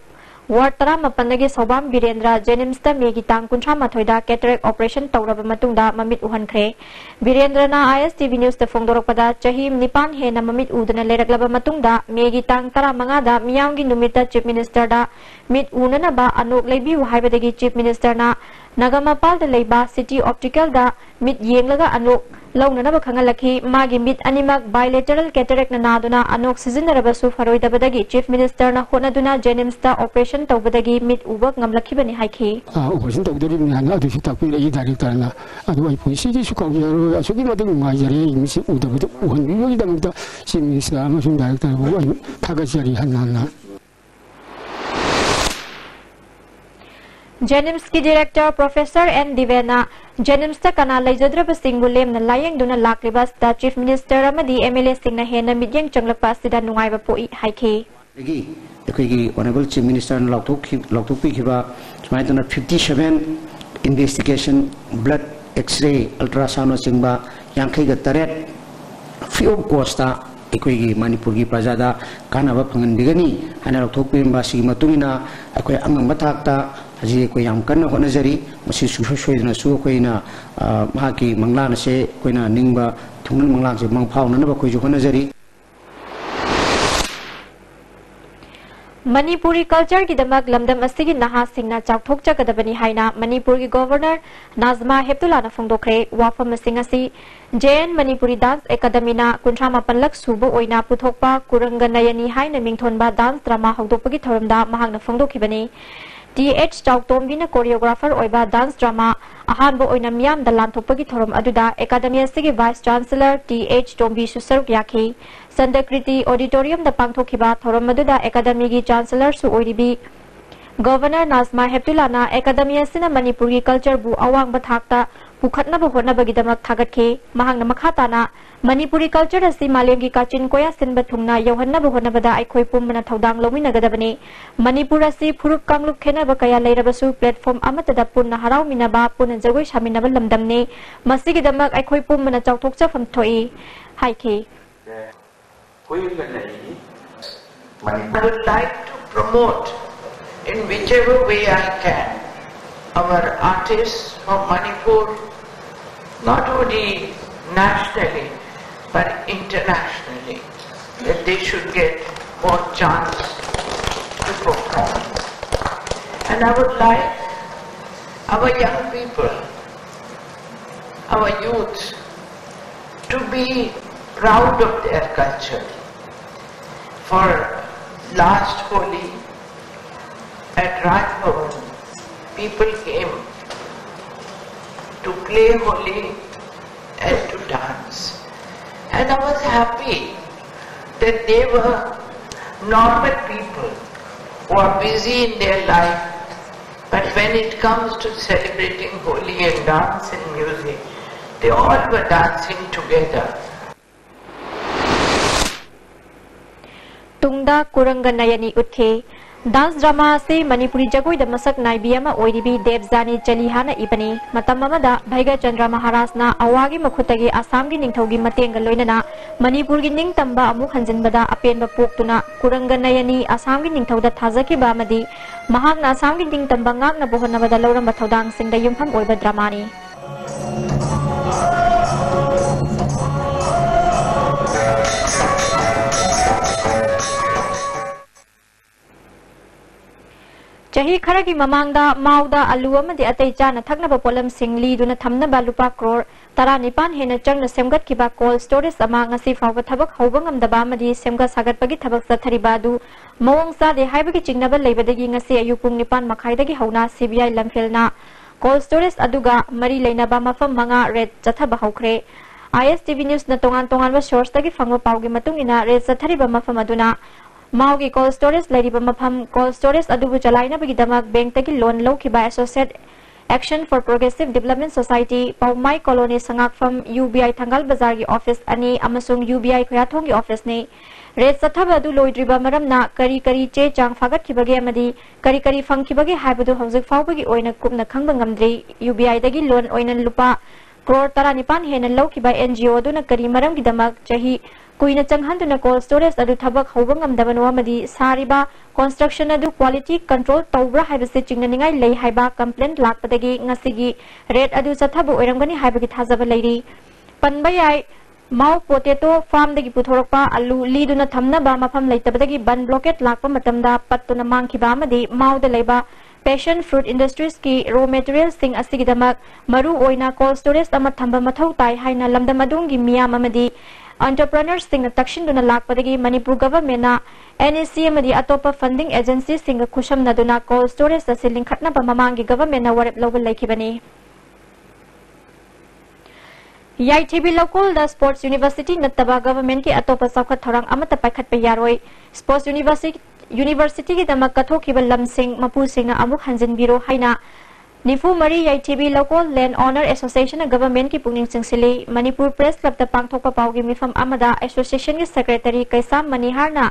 ꯋꯥꯔꯗ ꯇꯔꯥꯃꯥꯄꯟꯗꯒꯤ ꯁꯧꯕꯥꯝ ꯕꯤꯔꯦꯟꯗ꯭ꯔ ꯖꯦꯅꯤꯝꯁꯇ ꯃꯦꯒꯤ ꯇꯥꯡ ꯀꯨꯟꯊ꯭ꯔꯥ ꯃꯥꯊꯣꯏꯗ ꯀꯦꯇꯔꯦꯛ ꯑꯣꯄꯔꯦꯁꯟ ꯇꯧꯔꯕ ꯃꯇꯨꯡꯗ ꯃꯃꯤꯠ ꯎꯍꯟꯈ꯭ꯔꯦ꯫ ꯕꯤꯔꯦꯟꯗ꯭ꯔꯅ ISTV ꯅ꯭ꯌꯨꯁꯇ ꯐꯣꯡꯗꯣꯔꯛꯄꯗ, ꯆꯍꯤ ꯅꯤꯄꯥꯟ ꯍꯦꯟꯅ ꯃꯃꯤꯠ ꯎꯗꯅ ꯂꯩꯔꯛꯂꯕ ꯃꯇꯨꯡꯗ ꯃꯦꯒꯤ ꯇꯥꯡ ꯇꯔꯥꯃꯉꯥꯗ ꯃꯤꯌꯥꯝꯒꯤ ꯅꯨꯃꯤꯠꯇ ꯆꯤꯐ ꯃꯤꯅꯤꯁꯇꯔꯗ ꯃꯤꯠ ꯎꯅꯅꯕ ꯑꯅꯣꯛ ꯂꯩꯕꯤꯌꯨ ꯍꯥꯏꯕꯗꯒꯤ ꯆꯤꯐ ꯃꯤꯅꯤꯁꯇꯔꯅ ꯅꯒꯥꯃꯄꯥꯜꯗ ꯂꯩꯕ ꯁꯤꯇꯤ ꯑꯣꯞꯇꯤꯀꯦꯜꯗ ꯃꯤꯠ ꯌꯦꯡꯂꯒ ꯑꯅꯣꯛ ꯂꯧꯅꯅꯕ ꯈꯪꯍꯜꯂꯛꯈꯤ꯫ ꯃꯥꯒꯤ ꯃꯤꯠ ꯑꯅꯤꯃꯛ ꯕꯥꯏꯂꯦꯇꯔꯦꯜ ꯀꯦꯇꯔꯦꯛꯅ ꯅꯥꯗꯨꯅ ꯑꯅꯣꯛ ꯁꯤꯖꯤꯟꯅꯔꯕꯁꯨ ꯐꯔꯣꯏꯗꯕꯗꯒꯤ ꯆꯤꯐ ꯃꯤꯅꯤꯁꯇꯔꯅ ꯍꯣꯠꯅꯗꯨꯅ ꯖꯦꯅꯤꯝꯁꯇ ꯑꯣꯄꯔꯦꯁꯟ ꯇꯧꯕꯗꯒꯤ ꯃꯤꯠ ꯎꯕ ꯉꯝꯂꯛꯈꯤꯕꯅꯤ ꯍꯥꯏꯈꯤ꯫ ꯑꯥ, ꯑꯣꯄꯔꯦꯁꯟ ꯇꯧꯗꯣꯔꯤꯕꯅꯤ ꯍꯥꯏꯅ ꯑꯗꯨꯁꯨ ꯇꯥꯛꯄꯤꯔꯛꯏ ꯗꯥꯏꯔꯦꯛꯇꯔꯅ꯫ ꯑꯗꯨ ꯑꯩ ꯄꯨꯟꯁꯤꯒꯤꯁꯨ ꯀꯥꯎꯖꯔꯔꯣꯏ꯫ ꯑꯁꯨꯛꯀꯤ ꯃꯇꯤꯛ ꯅꯨꯡꯉꯥꯏꯖꯔꯦ ꯑꯩ ꯃꯤꯠꯁꯦ ꯎꯗꯕꯗꯨ ꯎꯍꯟꯕꯤꯕꯒꯤꯗꯃꯛꯇ ꯆꯤꯐ ꯃꯤꯅꯤꯁꯇꯔ ꯑꯃꯁꯨꯡ ꯗꯥꯏꯔꯦꯛꯇꯔꯕꯨ ꯑꯩ ꯊꯥꯒꯠꯆꯔꯤ ꯍꯟꯅ ꯍꯟꯅ꯫ ꯖꯦꯅꯤꯝꯁꯀꯤ ꯗꯤꯔꯦꯛꯇꯔ ꯄ꯭ꯔꯣꯐꯦꯁꯔ ꯑꯦꯟ ꯗꯤꯕꯦꯅ ꯖꯦꯅꯤꯝꯁꯇ ꯀꯅꯥ ꯂꯩꯖꯗ꯭ꯔꯕꯁꯤꯡꯕꯨ ꯂꯦꯝꯅ ꯂꯥꯌꯦꯡꯗꯨꯅ ꯂꯥꯛꯂꯤꯕ ꯑꯁꯤꯗ ꯆꯤꯐ ꯃꯤꯅꯤꯁꯇꯔ ꯑꯃꯗꯤ MLAꯁꯤꯡꯅ ꯍꯦꯟꯅ ꯃꯤꯠꯌꯦꯡ ꯆꯪꯂꯛꯄ ꯑꯁꯤꯗ ꯅꯨꯡꯉꯥꯏꯕ ꯄꯣꯛꯏ ꯍꯥꯏꯈꯤ꯫ ꯑꯗꯒꯤ ꯑꯩꯈꯣꯏꯒꯤ ꯑꯣꯅꯔꯦꯕꯜ ꯆꯤꯐ ꯃꯤꯅꯤꯁꯇꯔꯅ ꯂꯥꯎꯊꯣꯛꯈꯤ-, ꯂꯥꯎꯊꯣꯛꯄꯤꯈꯤꯕ ꯁꯨꯃꯥꯏꯅ ꯇꯧꯅ fifty seven investigation blood X-ray, ultrasound ꯅꯆꯤꯡꯕ ꯌꯥꯡꯈꯩꯒ ꯇꯔꯦꯠ free of cost ꯇ ꯑꯩꯈꯣꯏꯒꯤ ꯃꯅꯤꯄꯨꯔꯒꯤ ꯄ꯭ꯔꯖꯥꯗ ꯀꯥꯟꯅꯕ ꯐꯪꯍꯟꯕꯤꯒꯅꯤ ꯍꯥꯏꯅ ꯂꯧꯊꯣꯛꯄꯤꯔꯝꯕ ꯑꯁꯤꯒꯤ ꯃꯇꯨꯡ ꯏꯟꯅ ꯑꯩꯈꯣꯏ ꯑꯉꯝꯕ ꯊꯥꯛꯇ ꯍꯧꯖꯤꯛ ꯑꯩꯈꯣꯏ ꯌꯥꯝ ꯀꯟꯅ ꯍꯣꯠꯅꯖꯔꯤ꯫ ꯃꯁꯤ ꯁꯨꯡꯁꯣꯏ ꯁꯣꯏꯗꯅꯁꯨ ꯑꯩꯈꯣꯏꯅ, ꯑ, ꯃꯍꯥꯛꯀꯤ ꯃꯪꯂꯥꯟ ꯑꯁꯦ ꯑꯩꯈꯣꯏꯅ ꯅꯤꯡꯕ ꯊꯨꯡꯅ ꯃꯪꯂꯥꯟꯁꯦ ꯃꯪ ꯐꯥꯎꯅꯅꯕ ꯑꯩꯈꯣꯏꯁꯨ ꯍꯣꯠꯅꯖꯔꯤ꯫ ꯃꯅꯤꯄꯨꯔꯤ culture ꯒꯤꯗꯃꯛ ꯂꯝꯗꯝ ꯑꯁꯤꯒꯤ ꯅꯍꯥꯁꯤꯡꯅ ꯆꯥꯎꯊꯣꯛꯆꯒꯗꯕꯅꯤ ꯍꯥꯏꯅ ꯃꯅꯤꯄꯨꯔꯒꯤ Governor ꯅꯥꯖꯃꯥ ꯍꯦꯞꯇꯨꯂꯥꯅ ꯐꯣꯡꯗꯣꯛꯈ꯭ꯔꯦ꯫ ꯋꯥꯐꯝꯁꯤꯡ ꯑꯁꯤ J N Manipuri Dance Academy ꯅ ꯀꯨꯟꯊ꯭ꯔꯥ ꯃꯥꯄꯜꯂꯛ ꯁꯨꯕ ꯑꯣꯏꯅ ꯄꯨꯊꯣꯛꯄ ꯀꯨꯔꯪꯒ ꯅꯌꯅꯤ ꯍꯥꯏꯅ ꯃꯤꯡꯊꯣꯟꯕ dance drama ꯍꯧꯗꯣꯛꯄꯒꯤ ꯊꯧꯔꯝꯗ ꯃꯍꯥꯛꯅ ꯐꯣꯡꯗꯣꯛꯈꯤꯕꯅꯤ꯫ T H ꯆꯥꯎꯇꯣꯝꯕꯤꯅ choreographer ꯑꯣꯏꯕ dance drama ꯑꯍꯥꯟꯕ ꯑꯣꯏꯅ ꯃꯤꯌꯥꯝꯗ ꯂꯥꯟꯊꯣꯛꯄꯒꯤ ꯊꯧꯔꯝ ꯑꯗꯨꯗ Academy ꯑꯁꯤꯒꯤ Vice Chancellor T H ꯇꯣꯝꯕꯤꯁꯨ ꯁꯔꯨꯛ ꯌꯥꯈꯤ꯫ ꯁꯟꯗꯀ꯭ꯔꯤꯇꯤ Auditorium ꯗ ꯄꯥꯡꯊꯣꯛꯈꯤꯕ ꯊꯧꯔꯝ ꯑꯗꯨꯗ Academy ꯒꯤ Chancellor ꯁꯨ ꯑꯣꯏꯔꯤꯕꯤ Governor ꯅꯥꯖꯃꯥ ꯍꯦꯞꯇꯨꯂꯥꯅ Academy ꯑꯁꯤꯅ ꯃꯅꯤꯄꯨꯔꯒꯤ culture ꯕꯨ ꯑꯋꯥꯡꯕ ꯊꯥꯛꯇ ꯄꯨꯈꯠꯅꯕ ꯍꯣꯠꯅꯕꯒꯤꯗꯃꯛ ꯊꯥꯒꯠꯈꯤ꯫ ꯃꯍꯥꯛꯅ ꯃꯈꯥ ꯇꯥꯅ, "ꯃꯅꯤꯄꯨꯔꯤ culture ꯑꯁꯤ ꯃꯥꯂꯦꯝꯒꯤ ꯀꯥꯆꯤꯟ ꯀꯣꯌꯥ ꯁꯤꯟꯕ ꯊꯨꯡꯅ ꯌꯧꯍꯟꯅꯕ ꯍꯣꯠꯅꯕꯗ ꯑꯩꯈꯣꯏ ꯄꯨꯝꯕꯅ ꯊꯧꯗꯥꯡ ꯂꯧꯃꯤꯟꯅꯒꯗꯕꯅꯤ꯫ ꯃꯅꯤꯄꯨꯔ ꯑꯁꯤ ꯐꯨꯔꯨꯞ ꯀꯥꯡꯂꯨꯞ ꯈꯦꯠꯅꯕ ꯀꯌꯥ ꯂꯩꯔꯕꯁꯨ platform ꯑꯃꯠꯇꯗ ꯄꯨꯟꯅ ꯍꯔꯥꯎꯃꯤꯟꯅꯕ, ꯄꯨꯟꯅ ꯖꯒꯣꯏ ꯁꯥꯃꯤꯟꯅꯕ ꯂꯝꯗꯝꯅꯤ꯫ ꯃꯁꯤꯒꯤꯗꯃꯛ ꯑꯩꯈꯣꯏ ꯄꯨꯝꯕꯅ ꯆꯥꯎꯊꯣꯛꯆꯐꯝ ꯊꯣꯛꯏ" ꯍꯥꯏꯈꯤ꯫ I would like to promote in whichever way I can our artists from Manipur, not only nationally but internationally, that they should get more chance to perform. And I would like our young people, our youth, to be proud of their culture. For last Holi at Raj Bhavan, people came to play Holi and to dance. And I was happy that they were normal people who are busy in their life, but when it comes to celebrating Holi and dance and music, they all were dancing together. ꯇꯨꯡꯗ ꯀꯨꯔꯪꯒ ꯅꯌꯅꯤ ꯎꯠꯈꯤ꯫ Dance drama ꯑꯁꯤ ꯃꯅꯤꯄꯨꯔꯤ ꯖꯒꯣꯏꯗ ꯃꯁꯛ ꯅꯥꯏꯕꯤ ꯑꯃ ꯑꯣꯏꯔꯤꯕꯤ ꯗꯦꯕꯖꯥꯅꯤ ꯆꯂꯤꯍꯥꯅ ꯏꯕꯅꯤ꯫ ꯃꯇꯝ ꯑꯃꯗ ꯚꯩꯒ꯭ꯔꯆꯟꯗ꯭ꯔ ꯃꯍꯥꯔꯥꯖꯅ ꯑꯋꯥꯒꯤ ꯃꯈꯨꯠꯇꯒꯤ ꯑꯁꯥꯝꯒꯤ ꯅꯤꯡꯊꯧꯒꯤ ꯃꯇꯦꯡꯒ ꯂꯣꯏꯅꯅ ꯃꯅꯤꯄꯨꯔꯒꯤ ꯅꯤꯡꯇꯝꯕ ꯑꯃꯨꯛ ꯍꯟꯖꯤꯟꯕꯗ ꯑꯄꯦꯟꯕ ꯄꯣꯛꯇꯨꯅ ꯀꯨꯔꯪꯒ ꯅꯌꯅꯤ ꯑꯁꯥꯝꯒꯤ ꯅꯤꯡꯊꯧꯗ ꯊꯥꯖꯈꯤꯕ ꯑꯃꯗꯤ ꯃꯍꯥꯛꯅ ꯑꯁꯥꯝꯒꯤ ꯅꯤꯡꯇꯝꯕ ꯉꯥꯛꯅꯕ ꯍꯣꯠꯅꯕꯗ ꯂꯧꯔꯝꯕ ꯊꯧꯗꯥꯡꯁꯤꯡꯗ ꯌꯨꯝꯐꯝ ꯑꯣꯏꯕ ꯗ꯭ꯔꯃꯥꯅꯤ꯫ ꯆꯍꯤ ꯈꯔꯒꯤ ꯃꯃꯥꯡꯗ ꯃꯥꯎꯗ ꯑꯂꯨ ꯑꯃꯗꯤ ꯑꯇꯩ ꯆꯥꯅ ꯊꯛꯅꯕ ꯄꯣꯠꯂꯝꯁꯤꯡ ꯂꯤꯗꯨꯅ ꯊꯝꯅꯕ ꯂꯨꯄꯥ ꯀ꯭ꯔꯣꯔ ꯇꯔꯥꯅꯤꯄꯥꯟ ꯍꯦꯟꯅ ꯆꯪꯅ ꯁꯦꯝꯒꯠꯈꯤꯕ cold storage ꯑꯃ ꯉꯁꯤ ꯐꯥꯎꯕ ꯊꯕꯛ ꯍꯧꯕ ꯉꯝꯗꯕ ꯑꯃꯗꯤ ꯁꯦꯝꯒꯠ ꯁꯥꯒꯠꯄꯒꯤ ꯊꯕꯛ ꯆꯠꯊꯔꯤꯕ ꯑꯗꯨ ꯃꯑꯣꯡ ꯆꯥꯗꯦ ꯍꯥꯏꯕꯒꯤ ꯆꯤꯡꯅꯕ ꯂꯩꯕꯗꯒꯤ ꯉꯁꯤ ꯑꯌꯨꯛ ꯄꯨꯡ ꯅꯤꯄꯥꯟ ꯃꯈꯥꯏꯗꯒꯤ ꯍꯧꯅ C B I ꯂꯝꯐꯦꯜꯅ cold storage ꯑꯗꯨꯒ ꯃꯔꯤ ꯂꯩꯅꯕ ꯃꯐꯝ ꯃꯉꯥ raid ꯆꯠꯊꯕ ꯍꯧꯈ꯭ꯔꯦ꯫ I S T V Newsꯅ ꯇꯣꯉꯥꯟ ꯇꯣꯉꯥꯟꯕ sourceꯇꯒꯤ ꯐꯪꯕ ꯄꯥꯎꯒꯤ ꯃꯇꯨꯡ ꯏꯟꯅ, raid ꯆꯠꯊꯔꯤꯕ ꯃꯐꯝ ꯑꯗꯨꯅ ꯃꯥꯎꯒꯤ cold storage ꯂꯩꯔꯤꯕ ꯃꯐꯝ, cold storage ꯑꯗꯨꯕꯨ ꯆꯂꯥꯏꯅꯕꯒꯤꯗꯃꯛ bankꯇꯒꯤ loan ꯂꯧꯈꯤꯕ Associate Action for Progressive Development Society, ꯄꯥꯎꯃꯥꯏ colony ꯁꯉꯥꯛꯐꯝ, U B I ꯊꯪꯒꯥꯜ ꯕꯖꯥꯔꯒꯤ office ꯑꯅꯤ ꯑꯃꯁꯨꯡ U B I ꯈꯣꯌꯥꯊꯣꯡꯒꯤ officeꯅꯤ꯫ Raid ꯆꯠꯊꯕ ꯑꯗꯨ ꯂꯣꯏꯗ꯭ꯔꯤꯕ ꯃꯔꯝꯅ ꯀꯔꯤ ꯀꯔꯤ ꯆꯦ ꯆꯥꯡ ꯐꯥꯒꯠꯈꯤꯕꯒꯦ ꯑꯃꯗꯤ ꯀꯔꯤ ꯀꯔꯤ ꯐꯪꯈꯤꯕꯒꯦ ꯍꯥꯏꯕꯗꯨ ꯍꯧꯖꯤꯛ ꯐꯥꯎꯕꯒꯤ ꯑꯣꯏꯅ ꯀꯨꯞꯅ ꯈꯪꯕ ꯉꯝꯗ꯭ꯔꯤ꯫ U B Iꯗꯒꯤ loan ꯑꯣꯏꯅ ꯂꯨꯄꯥ ꯀ꯭ꯔꯣꯔ ꯇꯔꯥꯅꯤꯄꯥꯟ ꯍꯦꯟꯅ ꯂꯧꯈꯤꯕ N G O ꯑꯗꯨꯅ ꯀꯔꯤ ꯃꯔꯝꯒꯤꯗꯃꯛ ꯆꯍꯤ ꯀꯨꯏꯅ ꯆꯪꯍꯟꯗꯨꯅ cold storage ꯑꯗꯨ ꯊꯕꯛ ꯍꯧꯕ ꯉꯝꯗꯕꯅꯣ ꯑꯃꯗꯤ ꯁꯥꯔꯤꯕ construction ꯑꯗꯨ quality control ꯇꯧꯕ꯭ꯔꯥ ꯍꯥꯏꯕꯁꯤ ꯆꯤꯡꯅꯅꯤꯡꯉꯥꯏ ꯂꯩ ꯍꯥꯏꯕ complaint ꯂꯥꯛꯄꯗꯒꯤ ꯉꯁꯤꯒꯤ raid ꯑꯗꯨ ꯆꯠꯊꯕ ꯑꯣꯏꯔꯝꯒꯅꯤ ꯍꯥꯏꯕꯒꯤ ꯊꯥꯖꯕ ꯂꯩꯔꯤ꯫ ꯄꯟꯕ ꯌꯥꯏ, ꯃꯥꯎ potato farmꯗꯒꯤ ꯄꯨꯊꯣꯔꯛꯄ ꯑꯂꯨ ꯂꯤꯗꯨꯅ ꯊꯝꯅꯕ ꯃꯐꯝ ꯂꯩꯇꯕꯗꯒꯤ ꯕꯟ blockade ꯂꯥꯛꯄ ꯃꯇꯝꯗ ꯄꯠꯇꯨꯅ ꯃꯥꯡꯈꯤꯕ ꯑꯃꯗꯤ ꯃꯥꯎꯗ ꯂꯩꯕ Passion Fruit Industriesꯀꯤ raw materialꯁꯤꯡ ꯑꯁꯤꯒꯤꯗꯃꯛ ꯃꯔꯨ ꯑꯣꯏꯅ cold storage ꯑꯃ ꯊꯝꯕ ꯃꯊꯧ ꯇꯥꯏ ꯍꯥꯏꯅ ꯂꯝꯗꯝ ꯑꯗꯨꯒꯤ ꯃꯤꯌꯥꯝ ꯑꯃꯗꯤ entrepreneurꯁꯤꯡꯅ ꯇꯛꯁꯤꯟꯗꯨꯅ ꯂꯥꯛꯄꯗꯒꯤ ꯃꯅꯤꯄꯨꯔ governmentꯅ N E C ꯑꯃꯗꯤ ꯑꯇꯣꯞꯄ funding agencyꯁꯤꯡꯒ ꯈꯨꯠꯁꯝꯅꯗꯨꯅ cold storage ꯑꯁꯤ ꯂꯤꯡꯈꯠꯅꯕ ꯃꯃꯥꯡꯒꯤ governmentꯅ ꯋꯥꯔꯦꯞ ꯂꯧꯕ ꯂꯩꯈꯤꯕꯅꯤ꯫ ꯌꯥꯏꯊꯤꯕꯤ ꯂꯧꯀꯣꯜꯗ sports university ꯅꯠꯇꯕ governmentꯀꯤ ꯑꯇꯣꯞꯄ ꯆꯥꯎꯈꯠ ꯊꯧꯔꯥꯡ ꯑꯃꯠꯇ ꯄꯥꯏꯈꯠꯄ ꯌꯥꯔꯣꯏ꯫ Sports university, universityꯒꯤꯗꯃꯛ ꯀꯠꯊꯣꯛꯈꯤꯕ ꯂꯝꯁꯤꯡ ꯃꯄꯨꯁꯤꯡꯅ ꯑꯃꯨꯛ ꯍꯟꯖꯤꯟꯕꯤꯔꯣ ꯍꯥꯏꯅ ꯅꯤꯐꯨ ꯃꯔꯤ ꯌꯥꯏꯊꯤꯕꯤ ꯂꯧꯀꯣꯜ Land Owner Associationꯅ governmentꯀꯤ ꯄꯨꯛꯅꯤꯡ ꯆꯤꯡꯁꯤꯜꯂꯤ꯫ ꯃꯅꯤꯄꯨꯔ Press Clubꯇ ꯄꯥꯡꯊꯣꯛꯄ ꯄꯥꯎꯒꯤ ꯃꯤꯐꯝ ꯑꯃꯗ associationꯒꯤ secretary ꯀꯩꯁꯥꯝ ꯃꯅꯤꯍꯥꯔꯅ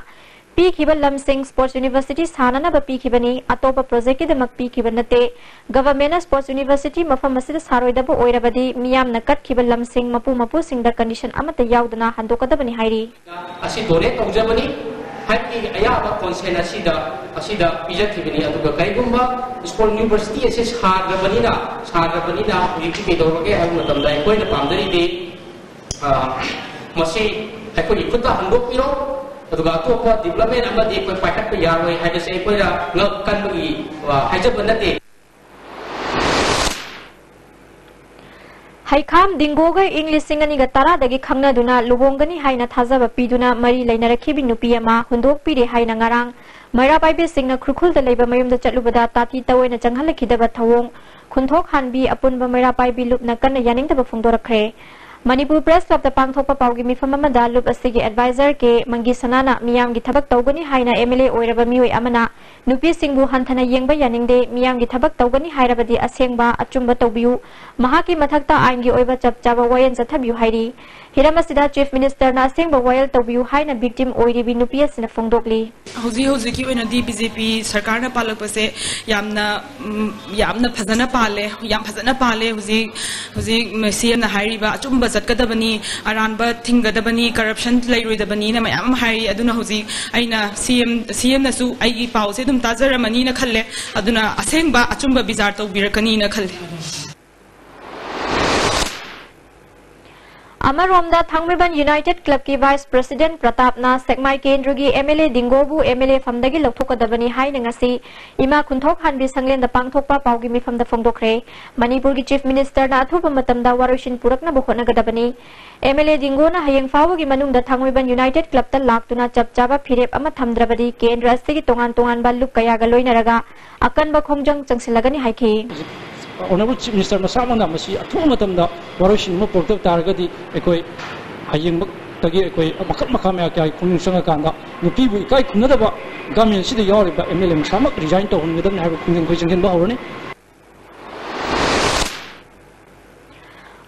ꯄꯤꯈꯤꯕ ꯂꯝꯁꯤꯡ sports university ꯁꯥꯅꯅꯕ ꯄꯤꯈꯤꯕꯅꯤ, ꯑꯇꯣꯞꯄ projectꯀꯤꯗꯃꯛ ꯄꯤꯈꯤꯕ ꯅꯠꯇꯦ꯫ Governmentꯅ sports university ꯃꯐꯝ ꯑꯁꯤꯗ ꯁꯥꯔꯣꯏꯗꯕ ꯑꯣꯏꯔꯕꯗꯤ ꯃꯤꯌꯥꯝꯅ ꯀꯠꯈꯤꯕ ꯂꯝꯁꯤꯡ ꯃꯄꯨ ꯃꯄꯨꯁꯤꯡꯗ condition ꯑꯃꯠꯇ ꯌꯥꯎꯗꯅ ꯍꯟꯗꯣꯛꯀꯗꯕꯅꯤ ꯍꯥꯏꯔꯤ꯫ ꯑꯁꯤ donate ꯇꯧꯖꯕꯅꯤ, ꯍꯥꯏꯕꯒꯤ ꯑꯌꯥꯕ consent ꯑꯁꯤꯗ, ꯑꯁꯤꯗ ꯄꯤꯖꯈꯤꯕꯅꯤ꯫ ꯑꯗꯨꯒ ꯀꯔꯤꯒꯨꯝꯕ sports university ꯑꯁꯤ ꯁꯥꯗ꯭ꯔꯕꯅꯤꯅ, ꯁꯥꯗ꯭ꯔꯕꯅꯤꯅ ꯍꯧꯖꯤꯛꯇꯤ ꯀꯩꯗꯧꯔꯒꯦ ꯍꯥꯏꯕ ꯃꯇꯝꯗ ꯑꯩꯈꯣꯏꯅ ꯄꯥꯝꯖꯔꯤꯗꯤ, ꯑ, ꯃꯁꯤ ꯑꯩꯈꯣꯏꯒꯤ ꯈꯨꯠꯇ ꯍꯟꯗꯣꯛꯄꯤꯔꯣ, ꯑꯗꯨꯒ ꯑꯇꯣꯞꯄ development ꯑꯃꯗꯤ ꯑꯩꯈꯣꯏ ꯄꯥꯏꯈꯠꯄ ꯌꯥꯔꯣꯏ ꯍꯥꯏꯕꯁꯦ ꯑꯩꯈꯣꯏꯅ ꯉꯛ ꯀꯟꯕꯒꯤ, ꯑ, ꯍꯥꯏꯖꯕ ꯅꯠꯇꯦ꯫ ꯍꯩꯈꯥꯝ ꯗꯤꯡꯒꯣꯒ ꯏꯪ ꯂꯤꯁꯤꯡ ꯑꯅꯤꯒ ꯇꯔꯥꯗꯒꯤ ꯈꯪꯅꯗꯨꯅ ꯂꯨꯍꯣꯡꯒꯅꯤ ꯍꯥꯏꯅ ꯊꯥꯖꯕ ꯄꯤꯗꯨꯅ ꯃꯔꯤ ꯂꯩꯅꯔꯛꯈꯤꯕꯤ ꯅꯨꯄꯤ ꯑꯃ ꯍꯨꯟꯗꯣꯛꯄꯤꯔꯦ ꯍꯥꯏꯅ ꯉꯔꯥꯡ ꯃꯩꯔꯥ ꯄꯥꯏꯕꯤꯁꯤꯡꯅ ꯈꯨꯔꯈꯨꯜꯗ ꯂꯩꯕ ꯃꯌꯨꯝꯗ ꯆꯠꯂꯨꯕꯗ ꯇꯥꯊꯤ ꯇꯧꯑꯣꯏꯅ ꯆꯪꯍꯜꯂꯛꯈꯤꯗꯕ ꯊꯧꯑꯣꯡ ꯈꯨꯟꯊꯣꯛ ꯍꯥꯟꯕꯤ ꯑꯄꯨꯟꯕ ꯃꯩꯔꯥ ꯄꯥꯏꯕꯤ ꯂꯨꯞꯅ ꯀꯟꯅ ꯌꯥꯅꯤꯡꯗꯕ ꯐꯣꯡꯗꯣꯔꯛꯈ꯭ꯔꯦ꯫ ꯃꯅꯤꯄꯨꯔ Press Clubꯇ ꯄꯥꯡꯊꯣꯛꯄ ꯄꯥꯎꯒꯤ ꯃꯤꯐꯝ ꯑꯃꯗ ꯂꯨꯞ ꯑꯁꯤꯒꯤ adviser ꯀꯦ ꯃꯪꯒꯤ ꯁꯅꯥꯅ ꯃꯤꯌꯥꯝꯒꯤ ꯊꯕꯛ ꯇꯧꯒꯅꯤ ꯍꯥꯏꯅ MLA ꯑꯣꯏꯔꯕ ꯃꯤꯑꯣꯏ ꯑꯃꯅ ꯅꯨꯄꯤꯁꯤꯡꯕꯨ ꯍꯟꯊꯅ ꯌꯦꯡꯕ ꯌꯥꯅꯤꯡꯗꯦ, ꯃꯤꯌꯥꯝꯒꯤ ꯊꯕꯛ ꯇꯧꯒꯅꯤ ꯍꯥꯏꯔꯕꯗꯤ ꯑꯁꯦꯡꯕ ꯑꯆꯨꯝꯕ ꯇꯧꯕꯤꯌꯨ, ꯃꯍꯥꯛꯀꯤ ꯃꯊꯛꯇ ꯑꯥꯏꯟꯒꯤ ꯑꯣꯏꯕ ꯆꯞ ꯆꯥꯕ ꯋꯥꯌꯦꯜ ꯆꯠꯊꯕꯤꯌꯨ ꯍꯥꯏꯔꯤ꯫ ꯍꯤꯔꯝ ꯑꯁꯤꯗ Chief Ministerꯅ ꯑꯁꯦꯡꯕ ꯋꯥꯌꯦꯜ ꯇꯧꯕꯤꯌꯨ ꯍꯥꯏꯅ victim ꯑꯣꯏꯔꯤꯕꯤ ꯅꯨꯄꯤ ꯑꯁꯤꯅ ꯐꯣꯡꯗꯣꯛꯂꯤ꯫ ꯍꯧꯖꯤꯛ ꯍꯧꯖꯤꯛꯀꯤ ꯑꯣꯏꯅꯗꯤ BJP ꯁꯔꯀꯥꯔꯅ ꯄꯥꯜꯂꯛꯄꯁꯦ ꯌꯥꯝꯅ, ꯎꯝ, ꯌꯥꯝꯅ ꯐꯖꯅ ꯄꯥꯜꯂꯦ, ꯌꯥꯝ ꯐꯖꯅ ꯄꯥꯜꯂꯦ꯫ ꯍꯧꯖꯤꯛ, ꯍꯧꯖꯤꯛ CMꯅ ꯍꯥꯏꯔꯤꯕ ꯑꯆꯨꯝꯕ ꯆꯠꯀꯗꯕꯅꯤ, ꯑꯔꯥꯟꯕ ꯊꯤꯡꯒꯗꯕꯅꯤ, corruption ꯂꯩꯔꯣꯏꯗꯕꯅꯤꯅ ꯃꯌꯥꯝ ꯑꯃ ꯍꯥꯏꯔꯤ꯫ ꯑꯗꯨꯅ ꯍꯧꯖꯤꯛ ꯑꯩꯅ CM, CMꯅꯁꯨ ꯑꯩꯒꯤ ꯄꯥꯎꯁꯦ ꯑꯗꯨꯝ ꯇꯥꯖꯔꯝꯃꯅꯤꯅ ꯈꯜꯂꯦ꯫ ꯑꯗꯨꯅ ꯑꯁꯦꯡꯕ ꯑꯆꯨꯝꯕ ꯕꯤꯆꯥꯔ ꯇꯧꯕꯤꯔꯛꯀꯅꯤꯅ ꯈꯜꯂꯦ꯫ ꯑꯃꯔꯣꯝꯗ ꯊꯥꯡꯃꯩꯕꯟ United Clubꯀꯤ Vice President ꯄ꯭ꯔꯇꯥꯞꯅ ꯁꯦꯛꯃꯥꯏ ꯀꯦꯟꯗ꯭ꯔꯒꯤ MLA ꯗꯤꯡꯒꯣꯕꯨ MLA ꯐꯝꯗꯒꯤ ꯂꯧꯊꯣꯛꯀꯗꯕꯅꯤ ꯍꯥꯏꯅ ꯉꯁꯤ ꯏꯃꯥ ꯈꯨꯟꯊꯣꯛ ꯍꯥꯟꯕꯤ ꯁꯪꯂꯦꯟꯗ ꯄꯥꯡꯊꯣꯛꯄ ꯄꯥꯎꯒꯤ ꯃꯤꯐꯝꯗ ꯐꯣꯡꯗꯣꯛꯈ꯭ꯔꯦ꯫ ꯃꯅꯤꯄꯨꯔꯒꯤ Chief Ministerꯅ ꯑꯊꯨꯕ ꯃꯇꯝꯗ ꯋꯥꯔꯣꯏꯁꯤꯟ ꯄꯨꯔꯛꯅꯕ ꯍꯣꯠꯅꯒꯗꯕꯅꯤ꯫ MLA ꯗꯤꯡꯒꯣꯅ ꯍꯌꯦꯡ ꯐꯥꯎꯕꯒꯤ ꯃꯅꯨꯡꯗ ꯊꯥꯡꯃꯩꯕꯟ United Clubꯇ ꯂꯥꯛꯇꯨꯅ ꯆꯞ ꯆꯥꯕ ꯐꯤꯔꯦꯞ ꯑꯃ ꯊꯝꯗ꯭ꯔꯕꯗꯤ ꯀꯦꯟꯗ꯭ꯔ ꯑꯁꯤꯒꯤ ꯇꯣꯉꯥꯟ ꯇꯣꯉꯥꯟꯕ ꯂꯨꯞ ꯀꯌꯥꯒ ꯂꯣꯏꯅꯔꯒ ꯑꯀꯟꯕ ꯈꯣꯡꯖꯪ ꯆꯪꯁꯤꯜꯂꯒꯅꯤ ꯍꯥꯏꯈꯤ꯫ Honourable Chief Minister ꯃꯁꯥꯃꯛꯅ ꯃꯁꯤ ꯑꯊꯨꯕ ꯃꯇꯝꯗ ꯋꯥꯔꯣꯏꯁꯤꯟ ꯑꯃ ꯄꯨꯔꯛꯇꯕ ꯇꯥꯔꯒꯗꯤ ꯑꯩꯈꯣꯏ ꯍꯌꯦꯡꯃꯛꯇꯒꯤ ꯑꯩꯈꯣꯏ ꯃꯈꯜ ꯃꯈꯥ ꯃꯌꯥꯝ ꯀꯌꯥꯒꯤ ꯈꯣꯡꯖꯪ ꯆꯪꯉꯀꯥꯟꯗ ꯅꯨꯄꯤꯕꯨ ꯏꯀꯥꯏ ꯈꯨꯝꯅꯗꯕ governmentꯁꯤꯗ ꯌꯥꯎꯔꯤꯕ MLA ꯃꯁꯥꯃꯛ resign ꯇꯧꯍꯟꯒꯗꯕꯅꯤ ꯍꯥꯏꯕ ꯈꯣꯡꯖꯪ ꯑꯩꯈꯣꯏ ꯆꯪꯁꯤꯟꯕ ꯍꯧꯔꯅꯤ꯫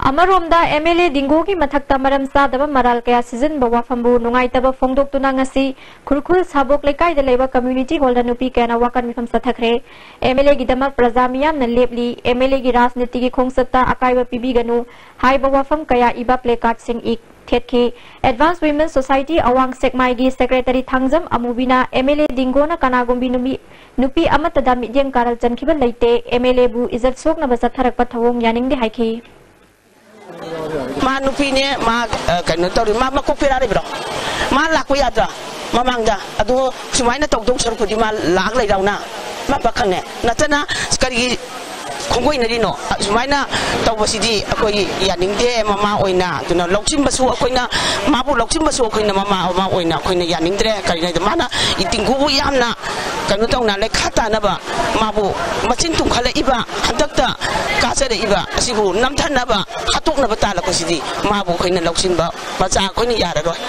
ꯑꯃꯔꯣꯝꯗ, ꯑꯦꯝ ꯑꯦꯜ ꯑꯦ ꯗꯤꯡꯒꯣꯒꯤ ꯃꯊꯛꯇ ꯃꯔꯝ ꯆꯥꯗꯕ ꯃꯔꯥꯜ ꯀꯌꯥ ꯁꯤꯖꯤꯟꯕ ꯋꯥꯐꯝꯕꯨ ꯅꯨꯡꯉꯥꯏꯇꯕ ꯐꯣꯡꯗꯣꯛꯇꯨꯅ ꯉꯁꯤ ꯈꯨꯔꯈꯨꯜ ꯁꯥꯕꯣꯛ ꯂꯩꯀꯥꯏꯗ ꯂꯩꯕ ꯀꯝꯃ꯭ꯌꯨꯅꯤꯇꯤ ꯍꯣꯜꯗ ꯅꯨꯄꯤ ꯀꯌꯥꯅ ꯋꯥꯀꯠ ꯃꯤꯐꯝ ꯆꯠꯊꯈ꯭ꯔꯦ꯫ ꯑꯦꯝ ꯑꯦꯜ ꯑꯦꯒꯤꯗꯃꯛ ꯄ꯭ꯔꯖꯥ ꯃꯤꯌꯥꯝꯅ ꯂꯦꯞꯂꯤ, ꯑꯦꯝ ꯑꯦꯜ ꯑꯦꯒꯤ ꯔꯥꯖꯅꯤꯇꯤꯒꯤ ꯈꯣꯡꯆꯠꯇ ꯑꯀꯥꯏꯕ ꯄꯤꯕꯤꯒꯅꯨ ꯍꯥꯏꯕ ꯋꯥꯐꯝ ꯀꯌꯥ ꯏꯕ ꯄ꯭ꯂꯦ ꯀꯥꯔꯗꯁꯤꯡ ꯏ-, ꯊꯦꯠꯈꯤ꯫ ꯑꯦꯗꯚꯥꯟꯁ ꯋꯤꯃꯦꯟ ꯁꯣꯁꯥꯏꯇꯤ ꯑꯋꯥꯡ ꯁꯦꯛꯃꯥꯏꯒꯤ ꯁꯦꯀ꯭ꯔꯦꯇꯔꯤ ꯊꯥꯡꯖꯝ ꯑꯃꯨꯕꯤꯅ ꯑꯦꯝ ꯑꯦꯜ ꯑꯦ ꯗꯤꯡꯒꯣꯅ ꯀꯅꯥꯒꯨꯝꯕꯤ ꯅꯨꯃꯤ-, ꯅꯨꯄꯤ ꯑꯃꯠꯇꯗ ꯃꯤꯠꯌꯦꯡ ꯀꯥꯔꯜ ꯆꯟꯈꯤꯕ ꯂꯩꯇꯦ, ꯑꯦꯝ ꯑꯦꯜ ꯑꯦꯕꯨ ꯏꯖꯠ ꯁꯣꯛꯅꯕ ꯆꯠꯊꯔꯛꯄ ꯊꯧꯑꯣꯡ ꯌꯥꯅꯤꯡꯗꯦ ꯍꯥꯏꯈꯤ꯫ ꯃꯥ ꯅꯨꯄꯤꯅꯦ, ꯃꯥ, ꯑ, ꯀꯩꯅꯣ ꯇꯧꯔꯤ, ꯃꯥ ꯃꯀꯣꯛ ꯄꯤꯔꯥꯔꯤꯕ꯭ꯔꯣ? ꯃꯥ ꯂꯥꯛꯄ ꯌꯥꯗ꯭ꯔꯥ ꯃꯃꯥꯡꯗ? ꯑꯗꯨ ꯁꯨꯃꯥꯏꯅ ꯇꯧꯗꯧ ꯁꯔꯨꯛꯄꯨꯗꯤ ꯃꯥ ꯂꯥꯛ ꯂꯩꯔꯧꯅ꯫ ꯃꯥ ꯄꯥꯈꯪꯅꯦ꯫ ꯅꯠꯇꯅ ꯀꯔꯤꯒꯤ ꯈꯣꯡꯒꯣꯏꯅꯔꯤꯅꯣ? ꯑꯁꯨꯃꯥꯏꯅ ꯇꯧꯕꯁꯤꯗꯤ ꯑꯩꯈꯣꯏ ꯌꯥꯅꯤꯡꯗꯦ꯫ ꯃꯃꯥ ꯑꯣꯏꯅ ꯑꯗꯨꯅ ꯂꯧꯁꯤꯟꯕꯁꯨ ꯑꯩꯈꯣꯏꯅ, ꯃꯥꯕꯨ ꯂꯧꯁꯤꯟꯕꯁꯨ ꯑꯩꯈꯣꯏꯅ ꯃꯃꯥ ꯑꯃ ꯑꯣꯏꯅ ꯑꯩꯈꯣꯏꯅ ꯌꯥꯅꯤꯡꯗ꯭ꯔꯦ꯫ ꯀꯔꯤꯒꯤꯅꯣ ꯍꯥꯏꯗꯤ ꯃꯥꯅ ꯏꯇꯤꯡꯒꯨꯕꯨ ꯌꯥꯝꯅ ꯀꯩꯅꯣ ꯇꯧꯅ ꯂꯩꯈꯥ ꯇꯥꯅꯕ, ꯃꯥꯕꯨ ꯃꯆꯤꯟ ꯇꯨꯝꯈꯠꯂꯛꯏꯕ, ꯍꯟꯗꯛꯇ ꯀꯥꯖꯔꯛꯏꯕ ꯑꯁꯤꯕꯨ ꯅꯝꯊꯅꯕ, ꯍꯥꯠꯇꯣꯛꯅꯕ ꯇꯥꯜꯂꯛꯄꯁꯤꯗꯤ ꯃꯥꯕꯨ ꯑꯩꯈꯣꯏꯅ ꯂꯧꯁꯤꯟꯕ ꯃꯆꯥ ꯑꯩꯈꯣꯏꯅ ꯌꯥꯔꯔꯣꯏ꯫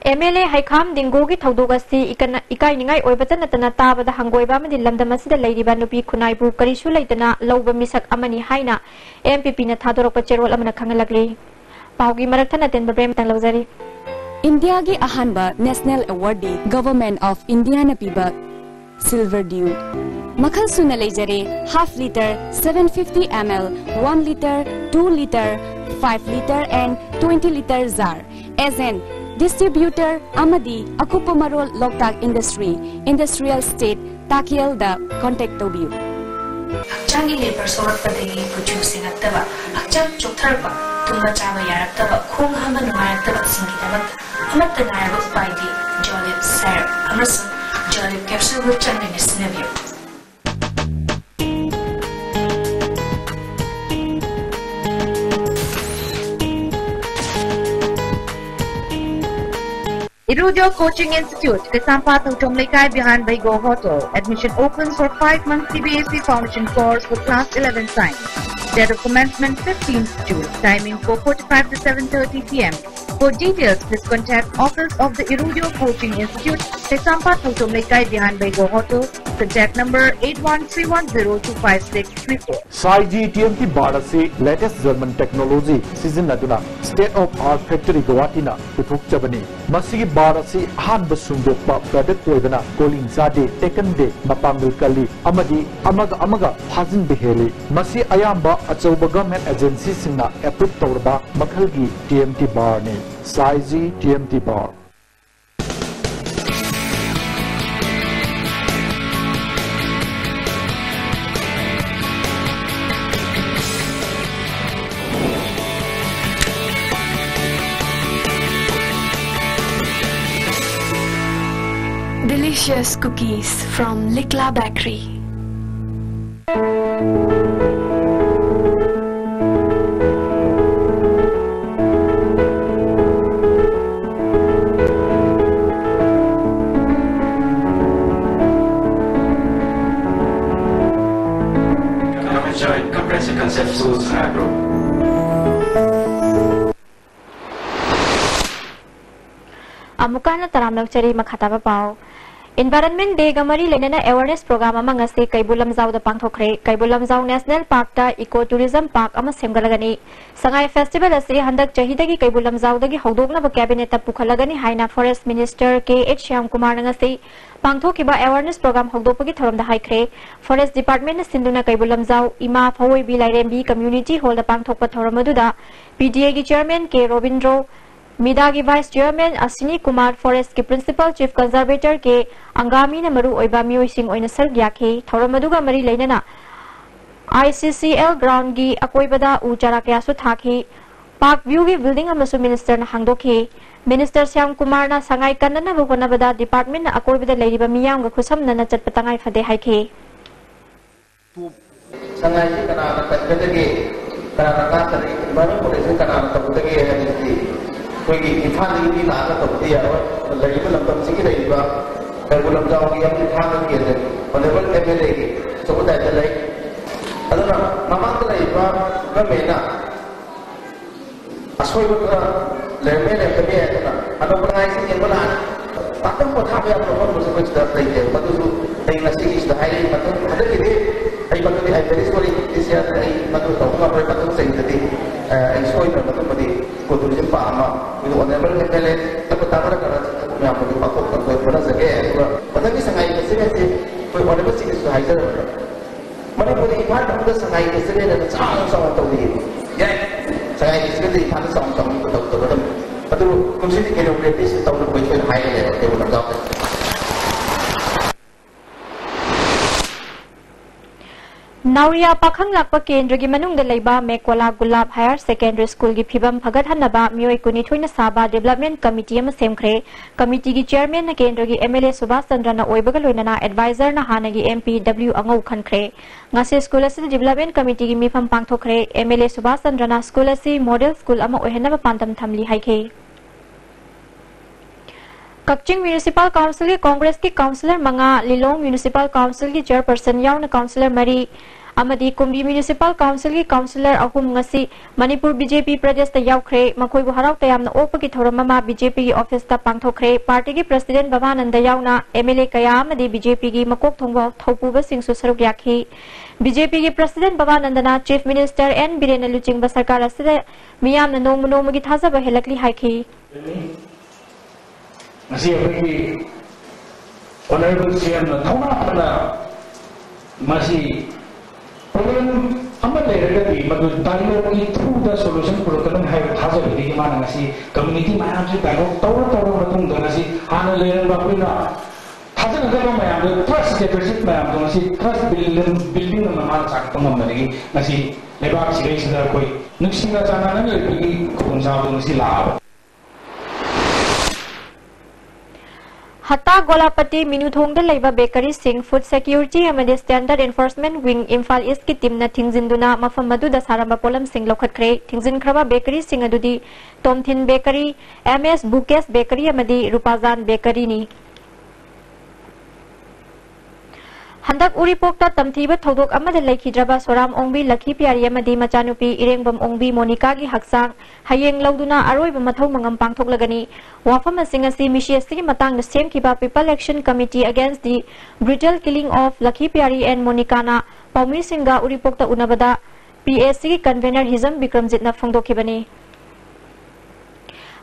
ꯑꯦꯝ ꯑꯦꯜ ꯑꯦ ꯍꯩꯈꯥꯝ ꯗꯤꯡꯒꯣꯒꯤ ꯊꯧꯗꯣꯛ ꯑꯁꯤ ꯏꯀꯥꯏꯅꯤꯡꯉꯥꯏ ꯑꯣꯏꯕꯇ ꯅꯠꯇꯅ ꯇꯥꯕꯗ ꯍꯪꯒꯣꯏꯕ ꯑꯃꯗꯤ ꯂꯝꯗꯝ ꯑꯁꯤꯗ ꯂꯩꯔꯤꯕ ꯅꯨꯄꯤ ꯈꯨꯟꯅꯥꯏꯕꯨ ꯀꯔꯤꯁꯨ ꯂꯩꯇꯅ ꯂꯧꯕ ꯃꯤꯁꯛ ꯑꯃꯅꯤ ꯍꯥꯏꯅ ꯑꯦꯝ ꯄꯤ ꯄꯤꯅ ꯊꯥꯗꯣꯔꯛꯄ ꯆꯦꯔꯣꯜ ꯑꯃꯅ ꯈꯪꯍꯜꯂꯛꯂꯤ꯫ ꯄꯥꯎꯒꯤ ꯃꯔꯛ ꯊꯠꯅ ꯇꯦꯟꯕ ꯕ꯭ꯔꯦꯛ ꯑꯃꯇꯪ ꯂꯧꯖꯔꯤ꯫ ꯏꯟꯗꯤꯌꯥꯒꯤ ꯑꯍꯥꯟꯕ ꯅꯦꯁꯅꯦꯜ ꯑꯦꯋꯥꯔꯗꯤ ꯒꯚꯔꯟꯃꯦꯟꯠ ꯑꯣꯐ ꯏꯟꯗꯤꯌꯥꯅ ꯄꯤꯕ ꯁꯤꯜꯚꯔ ꯗ꯭ꯌꯨ꯫ ꯃꯈꯜ ꯁꯨꯅ ꯂꯩꯖꯔꯦ: half litre, seven fifty ml, one litre, two litre, five litre and twenty litre jar꯫ Agent, distributor ꯑꯃꯗꯤ ꯑꯀꯨꯞꯄ ꯃꯔꯣꯜ ꯂꯣꯛꯇꯥꯛ ꯏꯟꯗꯁꯇ꯭ꯔꯤ, ꯏꯟꯗꯁꯇ꯭ꯔꯤꯌꯦꯜ ꯁ꯭ꯇꯦꯠ, ꯇꯥꯀꯦꯜꯗ ꯀꯣꯟꯇꯦꯛ ꯇꯧꯕꯤꯌꯨ꯫ ꯍꯛꯆꯥꯡꯒꯤ ꯂꯦꯕꯔ ꯁꯣꯛꯂꯛꯄꯗꯒꯤ ꯀꯨꯆꯨ ꯁꯦꯡꯉꯛꯇꯕ, ꯍꯛꯆꯥꯡ ꯆꯣꯛꯊꯔꯛꯄ, ꯇꯨꯝꯕ ꯆꯥꯕ ꯌꯥꯔꯛꯇꯕ, ꯈꯣꯡ ꯍꯥꯝꯕ ꯅꯨꯡꯉꯥꯏꯔꯛꯇꯕꯁꯤꯡꯒꯤꯗꯃꯛꯇ ꯑꯃꯠꯇ ꯉꯥꯏꯔꯕ ꯎꯄꯥꯏꯗꯤ ꯖꯣꯂꯤꯞ ꯁꯦꯔꯞ ꯑꯃꯁꯨꯡ ꯖꯣꯂꯤꯞ ꯀꯦꯞꯁꯨꯜꯕꯨ ꯆꯥꯡ ꯅꯥꯏꯅ ꯁꯤꯖꯤꯟꯅꯕꯤꯌꯨ꯫ Irudio Coaching Institute, Kaisampha Thouchom Leikai behind Baigo Hotel. Admission opens for five months C B S E foundation course for class eleven science. Date of commencement fifteenth June. Timing four forty-five to seven thirty P M. For details, please contact office of the Irudio Coaching Institute, Kaisampha Thouchom Leikai behind Baigo Hotel, Contact number eight one three one zero two five six three four. ꯁꯥꯏꯖꯤ T M T bar ꯑꯁꯤ latest German technology ꯁꯤꯖꯤꯟꯅꯗꯨꯅ state of art factory ꯒꯧꯍꯥꯇꯤꯅ ꯄꯨꯊꯣꯛꯆꯕꯅꯤ꯫ ꯃꯁꯤꯒꯤ bar ꯑꯁꯤ ꯑꯍꯥꯟꯕ ꯁꯨꯡꯗꯣꯛꯄ product ꯑꯣꯏꯕꯅ calling ꯆꯥꯗꯦ, ꯇꯦꯛꯀꯟꯗꯦ, ꯃꯄꯥꯡꯒꯜ ꯀꯜꯂꯤ ꯑꯃꯗꯤ ꯑꯃꯒ ꯑꯃꯒ ꯐꯥꯖꯤꯟꯕ ꯍꯦꯜꯂꯤ꯫ ꯃꯁꯤ ꯑꯌꯥꯝꯕ ꯑꯆꯧꯕ government agency ꯁꯤꯡꯅ approve ꯇꯧꯔꯕ ꯃꯈꯜꯒꯤ ꯇꯤ ꯑꯦꯝ ꯇꯤ ꯕꯥꯔꯅꯤ꯫ ꯁꯥꯏꯖꯤ T M T bar. Delicious cookies from Likla Bakery. Joint compressive concept source eyebrow. ꯑꯃꯨꯛꯀ ꯍꯟꯅ ꯇꯔꯥꯝꯅ ꯑꯣꯛꯆꯔꯤ꯫ ꯃꯈꯥ ꯇꯥꯕ ꯄꯥꯎ꯫ Environment Day ꯒ ꯃꯔꯤ ꯂꯩꯅꯅ awareness program ꯑꯃ ꯉꯁꯤ ꯀꯩꯕꯨꯜ ꯂꯝꯖꯥꯎꯗ ꯄꯥꯡꯊꯣꯛꯈ꯭ꯔꯦ꯫ ꯀꯩꯕꯨꯜ ꯂꯝꯖꯥꯎ National Park ꯇ Eco Tourism Park ꯑꯃ ꯁꯦꯝꯒꯠꯂꯒꯅꯤ꯫ ꯁꯉꯥꯏ Festival ꯑꯁꯤ ꯍꯟꯗꯛ ꯆꯍꯤꯗꯒꯤ ꯀꯩꯕꯨꯜ ꯂꯝꯖꯥꯎꯗꯒꯤ ꯍꯧꯗꯣꯛꯅꯕ cabinet ꯇ ꯄꯨꯈꯠꯂꯒꯅꯤ ꯍꯥꯏꯅ Forest Minister ꯀꯦ ꯑꯩꯆ ꯁ꯭ꯌꯥꯝꯀꯨꯃꯥꯔꯅ ꯉꯁꯤ ꯄꯥꯡꯊꯣꯛꯈꯤꯕ awareness program ꯍꯧꯗꯣꯛꯄꯒꯤ ꯊꯧꯔꯝꯗ ꯍꯥꯏꯈ꯭ꯔꯦ꯫ Forest Department ꯅ ꯁꯤꯟꯗꯨꯅ ꯀꯩꯕꯨꯜ ꯂꯝꯖꯥꯎ ꯏꯃꯥ ꯐꯋꯣꯏꯕꯤ ꯂꯥꯏꯔꯦꯝꯕꯤ Community Hall ꯗ ꯄꯥꯡꯊꯣꯛꯄ ꯊꯧꯔꯝ ꯑꯗꯨꯗ ꯄꯤ ꯗꯤ ꯑꯦ ꯒꯤ Chairman ꯀꯦ ꯔꯣꯕꯤꯟꯗ꯭ꯔꯣ, ꯃꯤꯗꯥꯒꯤ Vice Chairman ꯑꯁꯤꯅꯤ ꯀꯨꯃꯥꯔ, Forest ꯀꯤ Principal Chief Conservator ꯀꯦ ꯑꯪꯒꯥꯃꯤꯅ ꯃꯔꯨ ꯑꯣꯏꯕ ꯃꯤꯑꯣꯏꯁꯤꯡ ꯑꯣꯏꯅ ꯁꯔꯨꯛ ꯌꯥꯈꯤ꯫ ꯊꯧꯔꯝ ꯑꯗꯨꯒ ꯃꯔꯤ ꯂꯩꯅꯅ I C C L ground ꯒꯤ ꯑꯀꯣꯏꯕꯗ ꯎ ꯆꯥꯔꯥ ꯀꯌꯥꯁꯨ ꯊꯥꯈꯤ꯫ Park View ꯒꯤ building ꯑꯃꯁꯨ Minister ꯅ ꯍꯥꯡꯗꯣꯛꯈꯤ꯫ Minister ꯁ꯭ꯌꯥꯝ ꯀꯨꯃꯥꯔꯅ ꯁꯉꯥꯏ ꯀꯟꯅꯅꯕ ꯍꯣꯠꯅꯕꯗ department ꯅ ꯑꯀꯣꯏꯕꯗ ꯂꯩꯔꯤꯕ ꯃꯤꯌꯥꯝꯒ ꯈꯨꯠꯁꯝꯅꯅ ꯆꯠꯄ ꯇꯉꯥꯏ ꯐꯗꯦ ꯍꯥꯏꯈꯤ꯫ ꯁꯉꯥꯏꯁꯤ ꯀꯅꯥꯅ ꯀꯟꯒꯗꯒꯦ, ꯀꯅꯥꯅ ꯉꯥꯛꯀꯅꯤ, environment protection ꯀꯅꯥꯅ ꯇꯧꯒꯗꯒꯦ ꯍꯥꯏꯕꯁꯤꯗꯤ ꯑꯩꯈꯣꯏꯒꯤ ꯏꯝꯐꯥꯜꯗꯒꯤ ꯃꯤ ꯂꯥꯛꯑꯒ ꯇꯧꯕꯗꯤ ꯌꯥꯔꯣꯏ꯫ ꯂꯩꯔꯤꯕ ꯂꯝꯗꯝꯁꯤꯒꯤ ꯂꯩꯔꯤꯕ ꯀꯩꯕꯨꯜ ꯂꯝꯖꯥꯎꯒꯤ ꯌꯥꯝ ꯊꯥꯡꯒꯒꯤ ꯑꯗꯩ Honorable M L A ꯒꯤ ꯑꯆꯧꯕ ꯗꯥꯏꯇ ꯂꯩ꯫ ꯑꯗꯨꯅ ꯃꯃꯥꯡꯗ ꯂꯩꯔꯤꯕ government ꯅ ꯑꯁꯣꯏꯕ ꯈꯔ ꯂꯩꯔꯝꯃꯦ, ꯂꯩꯔꯝꯗꯕ ꯌꯥꯏ꯫ ꯑꯗꯨꯅ ꯑꯅꯧꯕ ꯂꯥꯏꯁꯤ ꯌꯦꯡꯕ ꯂꯥꯛꯑꯅꯤ꯫ ꯉꯥꯛꯇꯪ ꯄꯣꯊꯥꯕ ꯌꯥꯕ ꯃꯐꯝꯗꯨꯁꯨ ꯑꯩꯈꯣꯏ ꯁꯤꯗ ꯂꯩꯇꯦꯕ꯫ ꯃꯗꯨꯁꯨ ꯑꯩ ꯉꯁꯤꯒꯤꯁꯤꯗ ꯍꯥꯏꯔꯛꯏ꯫ ꯃꯊꯪ ꯍꯟꯗꯛꯀꯤꯗꯤ ꯑꯩ ꯃꯗꯨꯗꯤ, I very sorry, this year ꯑꯩ ꯃꯗꯨ ꯇꯧꯕ ꯉꯝꯃꯔꯣꯏ꯫ ꯃꯊꯪ ꯆꯍꯤꯗꯗꯤ, ꯑ, ꯑꯩ ꯁꯣꯏꯗꯅ ꯃꯗꯨꯃꯗꯤ ꯏꯀꯣ ꯇꯨꯔꯤꯖꯝ ꯄꯥꯛ ꯑꯃ ꯑꯩꯈꯣꯏꯒꯤ honourable M L A ꯇꯞꯅ ꯇꯥꯕꯅ ꯀꯔꯝꯅ ꯃꯌꯥꯝꯗꯨꯒꯤ ꯄꯥꯡꯊꯣꯛꯅꯕ ꯑꯩꯈꯣꯏ ꯍꯣꯠꯅꯖꯒꯦ꯫ ꯑꯗꯨꯒ ꯃꯊꯪꯒꯤ ꯁꯉꯥꯏ ꯐꯦꯁꯇꯤꯚꯦꯜꯁꯤ ꯑꯩꯈꯣꯏ honourable ꯁꯤꯡꯅꯁꯨ ꯍꯥꯏꯖꯔꯕꯅꯦ꯫ ꯃꯅꯤꯄꯨꯔꯗ ꯏꯝꯐꯥꯜ ꯃꯅꯨꯡꯗ ꯁꯉꯥꯏ ꯐꯦꯁꯇꯤꯚꯦꯜ ꯑꯅ ꯆꯥꯎꯅ ꯆꯥꯎꯅ ꯇꯧꯔꯤ꯫ ꯌꯥꯏ, ꯁꯉꯥꯏ ꯐꯦꯁꯇꯤꯚꯦꯜꯗ ꯏꯝꯐꯥꯜꯗ ꯆꯥꯎꯅ ꯆꯥꯎꯅ ꯇꯧꯒꯗꯕꯅꯤ꯫ ꯑꯗꯨ ꯀꯨꯝꯁꯤꯗꯤ ꯀꯩꯅꯣ ꯄ꯭ꯔꯦꯛꯇꯤꯁ ꯇꯧꯅꯕ ꯑꯩꯈꯣꯏꯅ ꯍꯥꯏꯒꯅꯦꯕ ꯀꯩꯕꯨꯜ ꯂꯝꯖꯥꯎꯗ꯫ ꯅꯥꯎꯔꯤꯌꯥ ꯄꯥꯈꯪ ꯂꯥꯛꯄ ꯀꯦꯟꯗ꯭ꯔꯒꯤ ꯃꯅꯨꯡꯗ ꯂꯩꯕ ꯃꯦꯀꯣꯂꯥ ꯒꯨꯂꯥꯞ ꯍꯥꯌꯔ ꯁꯦꯀꯦꯟꯗꯔꯤ ꯁ꯭ꯀꯨꯜꯒꯤ ꯐꯤꯕꯝ ꯐꯒꯠꯍꯟꯅꯕ ꯃꯤꯑꯣꯏ ꯀꯨꯟꯅꯤꯊꯣꯏꯅ ꯁꯥꯕ ꯗꯤꯕꯦꯂꯞꯃꯦꯟ ꯀꯃꯤꯇꯤ ꯑꯃ ꯁꯦꯝꯈ꯭ꯔꯦ꯫ ꯀꯃꯤꯇꯤꯒꯤ ꯆꯤꯌꯔꯃꯦꯟꯅ ꯀꯦꯟꯗ꯭ꯔꯒꯤ M L A ꯁꯨꯕꯥꯁ ꯆꯟꯗ꯭ꯔꯅ ꯑꯣꯏꯕꯒ ꯂꯣꯏꯅꯅ ꯑꯦꯗꯚꯥꯏꯖꯔꯅ ꯍꯥꯟꯅꯒꯤ M P W ꯑꯉꯧ ꯈꯟꯈ꯭ꯔꯦ꯫ ꯉꯁꯤ ꯁ꯭ꯀꯨꯜ ꯑꯁꯤꯗ ꯗꯤꯕꯦꯂꯞꯃꯦꯟ ꯀꯃꯤꯇꯤꯒꯤ ꯃꯤꯐꯝ ꯄꯥꯡꯊꯣꯛꯈ꯭ꯔꯦ꯫ M L A ꯁꯨꯕꯥꯁ ꯆꯟꯗ꯭ꯔꯅ ꯁ꯭ꯀꯨꯜ ꯑꯁꯤ ꯃꯣꯗꯦꯜ ꯁ꯭ꯀꯨꯜ ꯑꯃ ꯑꯣꯏꯍꯟꯅꯕ ꯄꯥꯟꯗꯝ ꯊꯝꯂꯤ ꯍꯥꯏꯈꯤ꯫ ꯀꯛꯆꯤꯡ ꯃ꯭ꯌꯨꯅꯤꯁꯤꯄꯥꯜ ꯀꯥꯎꯟꯁꯤꯜꯒꯤ ꯀꯣꯡꯒ꯭ꯔꯦꯁꯀꯤ ꯀꯥꯎꯟꯁꯤꯂꯔ ꯃꯉꯥ, ꯂꯤꯂꯣꯡ ꯃ꯭ꯌꯨꯅꯤꯁꯤꯄꯥꯜ ꯀꯥꯎꯟꯁꯤꯜꯒꯤ ꯆꯤꯌꯔꯄꯔꯁꯟ ꯌꯥꯎꯅ ꯀꯥꯎꯟꯁꯤꯂꯔ ꯃꯔꯤ ꯑꯃꯗꯤ ꯀꯨꯝꯕꯤ ꯃ꯭ꯌꯨꯅꯤꯁꯤꯄꯥꯜ ꯀꯥꯎꯟꯁꯤꯜꯒꯤ ꯀꯥꯎꯟꯁꯤꯂꯔ ꯑꯍꯨꯝ ꯉꯁꯤ ꯃꯅꯤꯄꯨꯔ B J P ꯄ꯭ꯔꯗꯦꯁꯇ ꯌꯥꯎꯈ꯭ꯔꯦ꯫ ꯃꯈꯣꯏꯕꯨ ꯍꯔꯥꯎ ꯇꯌꯥꯝꯅ ꯑꯣꯛꯄꯒꯤ ꯊꯧꯔꯝ ꯑꯃ B J P ꯒꯤ ꯑꯣꯐꯤꯁꯇ ꯄꯥꯡꯊꯣꯛꯈ꯭ꯔꯦ꯫ ꯄꯥꯔꯇꯤꯒꯤ ꯄ꯭ꯔꯁꯤꯗꯦꯟ ꯕꯕꯥꯅꯟꯗ ꯌꯥꯎꯅ M L A ꯀꯌꯥ ꯑꯃꯗꯤ B J P ꯒꯤ ꯃꯀꯣꯛ ꯊꯣꯡꯕ ꯊꯧꯄꯨꯕꯁꯤꯡꯁꯨ ꯁꯔꯨꯛ ꯌꯥꯈꯤ꯫ B J P ꯒꯤ ꯄ꯭ꯔꯁꯤꯗꯦꯟ ꯕꯕꯥꯅꯟꯗꯅ ꯆꯤꯐ ꯃꯤꯅꯤꯁꯇꯔ N ꯕꯤꯔꯦꯟꯅ ꯂꯨꯆꯤꯡꯕ ꯁꯔꯀꯥꯔ ꯑꯁꯤꯗ ꯃꯤꯌꯥꯝꯅ ꯅꯣꯡꯃ ꯅꯣꯡꯃꯒꯤ ꯊꯥꯖꯕ ꯍꯦꯜꯂꯛꯂꯤ ꯍꯥꯏꯈꯤ꯫ ꯉꯁꯤ ꯑꯩꯈꯣꯏꯒꯤ honourable C M ꯅ ꯊꯧꯅꯥ ꯐꯅ ꯃꯁꯤ problem ꯑꯃ ꯂꯩꯔꯒꯗꯤ ꯃꯗꯨ dialogue ꯀꯤ through ꯗ solution ꯄꯨꯔꯛꯀꯅꯤ ꯍꯥꯏꯕ ꯊꯥꯖꯕꯗꯒꯤ ꯃꯥꯅ ꯉꯁꯤ community ꯃꯌꯥꯝꯁꯤ dialogue ꯇꯧꯔ ꯇꯧꯔ ꯃꯇꯨꯡꯗ ꯉꯁꯤ ꯍꯥꯟꯅ ꯂꯩꯔꯝꯕ ꯑꯩꯈꯣꯏꯅ ꯊꯥꯖꯅꯗꯕ ꯃꯌꯥꯝꯗꯣ, trust deficit ꯃꯌꯥꯝꯗꯣ ꯉꯁꯤ trust building, building ꯑꯃ ꯃꯥꯅ ꯆꯥꯛꯄ ꯉꯝꯕꯗꯒꯤ ꯉꯁꯤ ꯂꯩꯕꯥꯛ ꯁꯤꯗꯩꯁꯤꯗ ꯑꯩꯈꯣꯏ ꯅꯨꯡꯁꯤꯅ ꯆꯥꯟꯅꯅ ꯂꯩꯕꯒꯤ ꯈꯨꯗꯣꯡꯆꯥꯕꯗꯣ ꯉꯁꯤ ꯂꯥꯛꯑꯕ꯫ ꯍꯠꯇꯥ ꯒꯣꯂꯥꯄꯇꯤ ꯃꯤꯅꯨꯊꯣꯡꯗ ꯂꯩꯕ ꯕꯦꯀꯔꯤꯁꯤꯡ Food Security ꯑꯃꯗꯤ Standard Enforcement Wing ꯏꯝꯐꯥꯜ ꯏꯁꯀꯤ ꯇꯤꯝꯅ ꯊꯤꯡꯖꯤꯟꯗꯨꯅ ꯃꯐꯝ ꯑꯗꯨꯗ ꯁꯥꯔꯝꯕ ꯄꯣꯠꯂꯝꯁꯤꯡ ꯂꯧꯈꯠꯈ꯭ꯔꯦ꯫ ꯊꯤꯡꯖꯤꯟꯈ꯭ꯔꯕ ꯕꯦꯀꯔꯤꯁꯤꯡ ꯑꯗꯨꯗꯤ ꯇꯣꯝꯊꯤꯟ ꯕꯦꯀꯔꯤ, M S ꯕꯨꯀꯦꯁ ꯕꯦꯀꯔꯤ ꯑꯃꯗꯤ ꯔꯨꯄꯥꯖꯥꯟ ꯕꯦꯀꯔꯤꯅꯤ꯫ ꯍꯟꯗꯛ ꯎꯔꯤꯄꯣꯛꯇ ꯇꯝꯊꯤꯕ ꯊꯧꯗꯣꯛ ꯑꯃꯗ ꯂꯩꯈꯤꯗ꯭ꯔꯕ ꯁꯣꯔꯥꯝ ꯑꯣꯡꯕꯤ ꯂꯈꯤ ꯄꯤꯌꯥꯔꯤ ꯑꯃꯗꯤ ꯃꯆꯥꯅꯨꯄꯤ ꯏꯔꯦꯡꯕꯝ ꯑꯣꯡꯕꯤ ꯃꯣꯅꯤꯀꯥꯒꯤ ꯍꯛꯆꯥꯡ ꯍꯌꯦꯡ ꯂꯧꯗꯨꯅ ꯑꯔꯣꯏꯕ ꯃꯊꯧ ꯃꯉꯝ ꯄꯥꯡꯊꯣꯛꯂꯒꯅꯤ꯫ ꯋꯥꯐꯝꯁꯤꯡ ꯑꯁꯤ ꯃꯤꯁꯤ ꯑꯁꯤꯒꯤ ꯃꯇꯥꯡꯗ ꯁꯦꯝꯈꯤꯕ People Action Committee Against the Brutal Killing of Lakhi Pyari and Monica ꯅ ꯄꯥꯎꯃꯤꯁꯤꯡꯒ ꯎꯔꯤꯄꯣꯛꯇ ꯎꯅꯕꯗ ꯄꯤ ꯑꯦꯁ ꯁꯤꯒꯤ convenor ꯍꯤꯖꯝ ꯕꯤꯀ꯭ꯔꯝꯖꯤꯠꯅ ꯐꯣꯡꯗꯣꯛꯈꯤꯕꯅꯤ꯫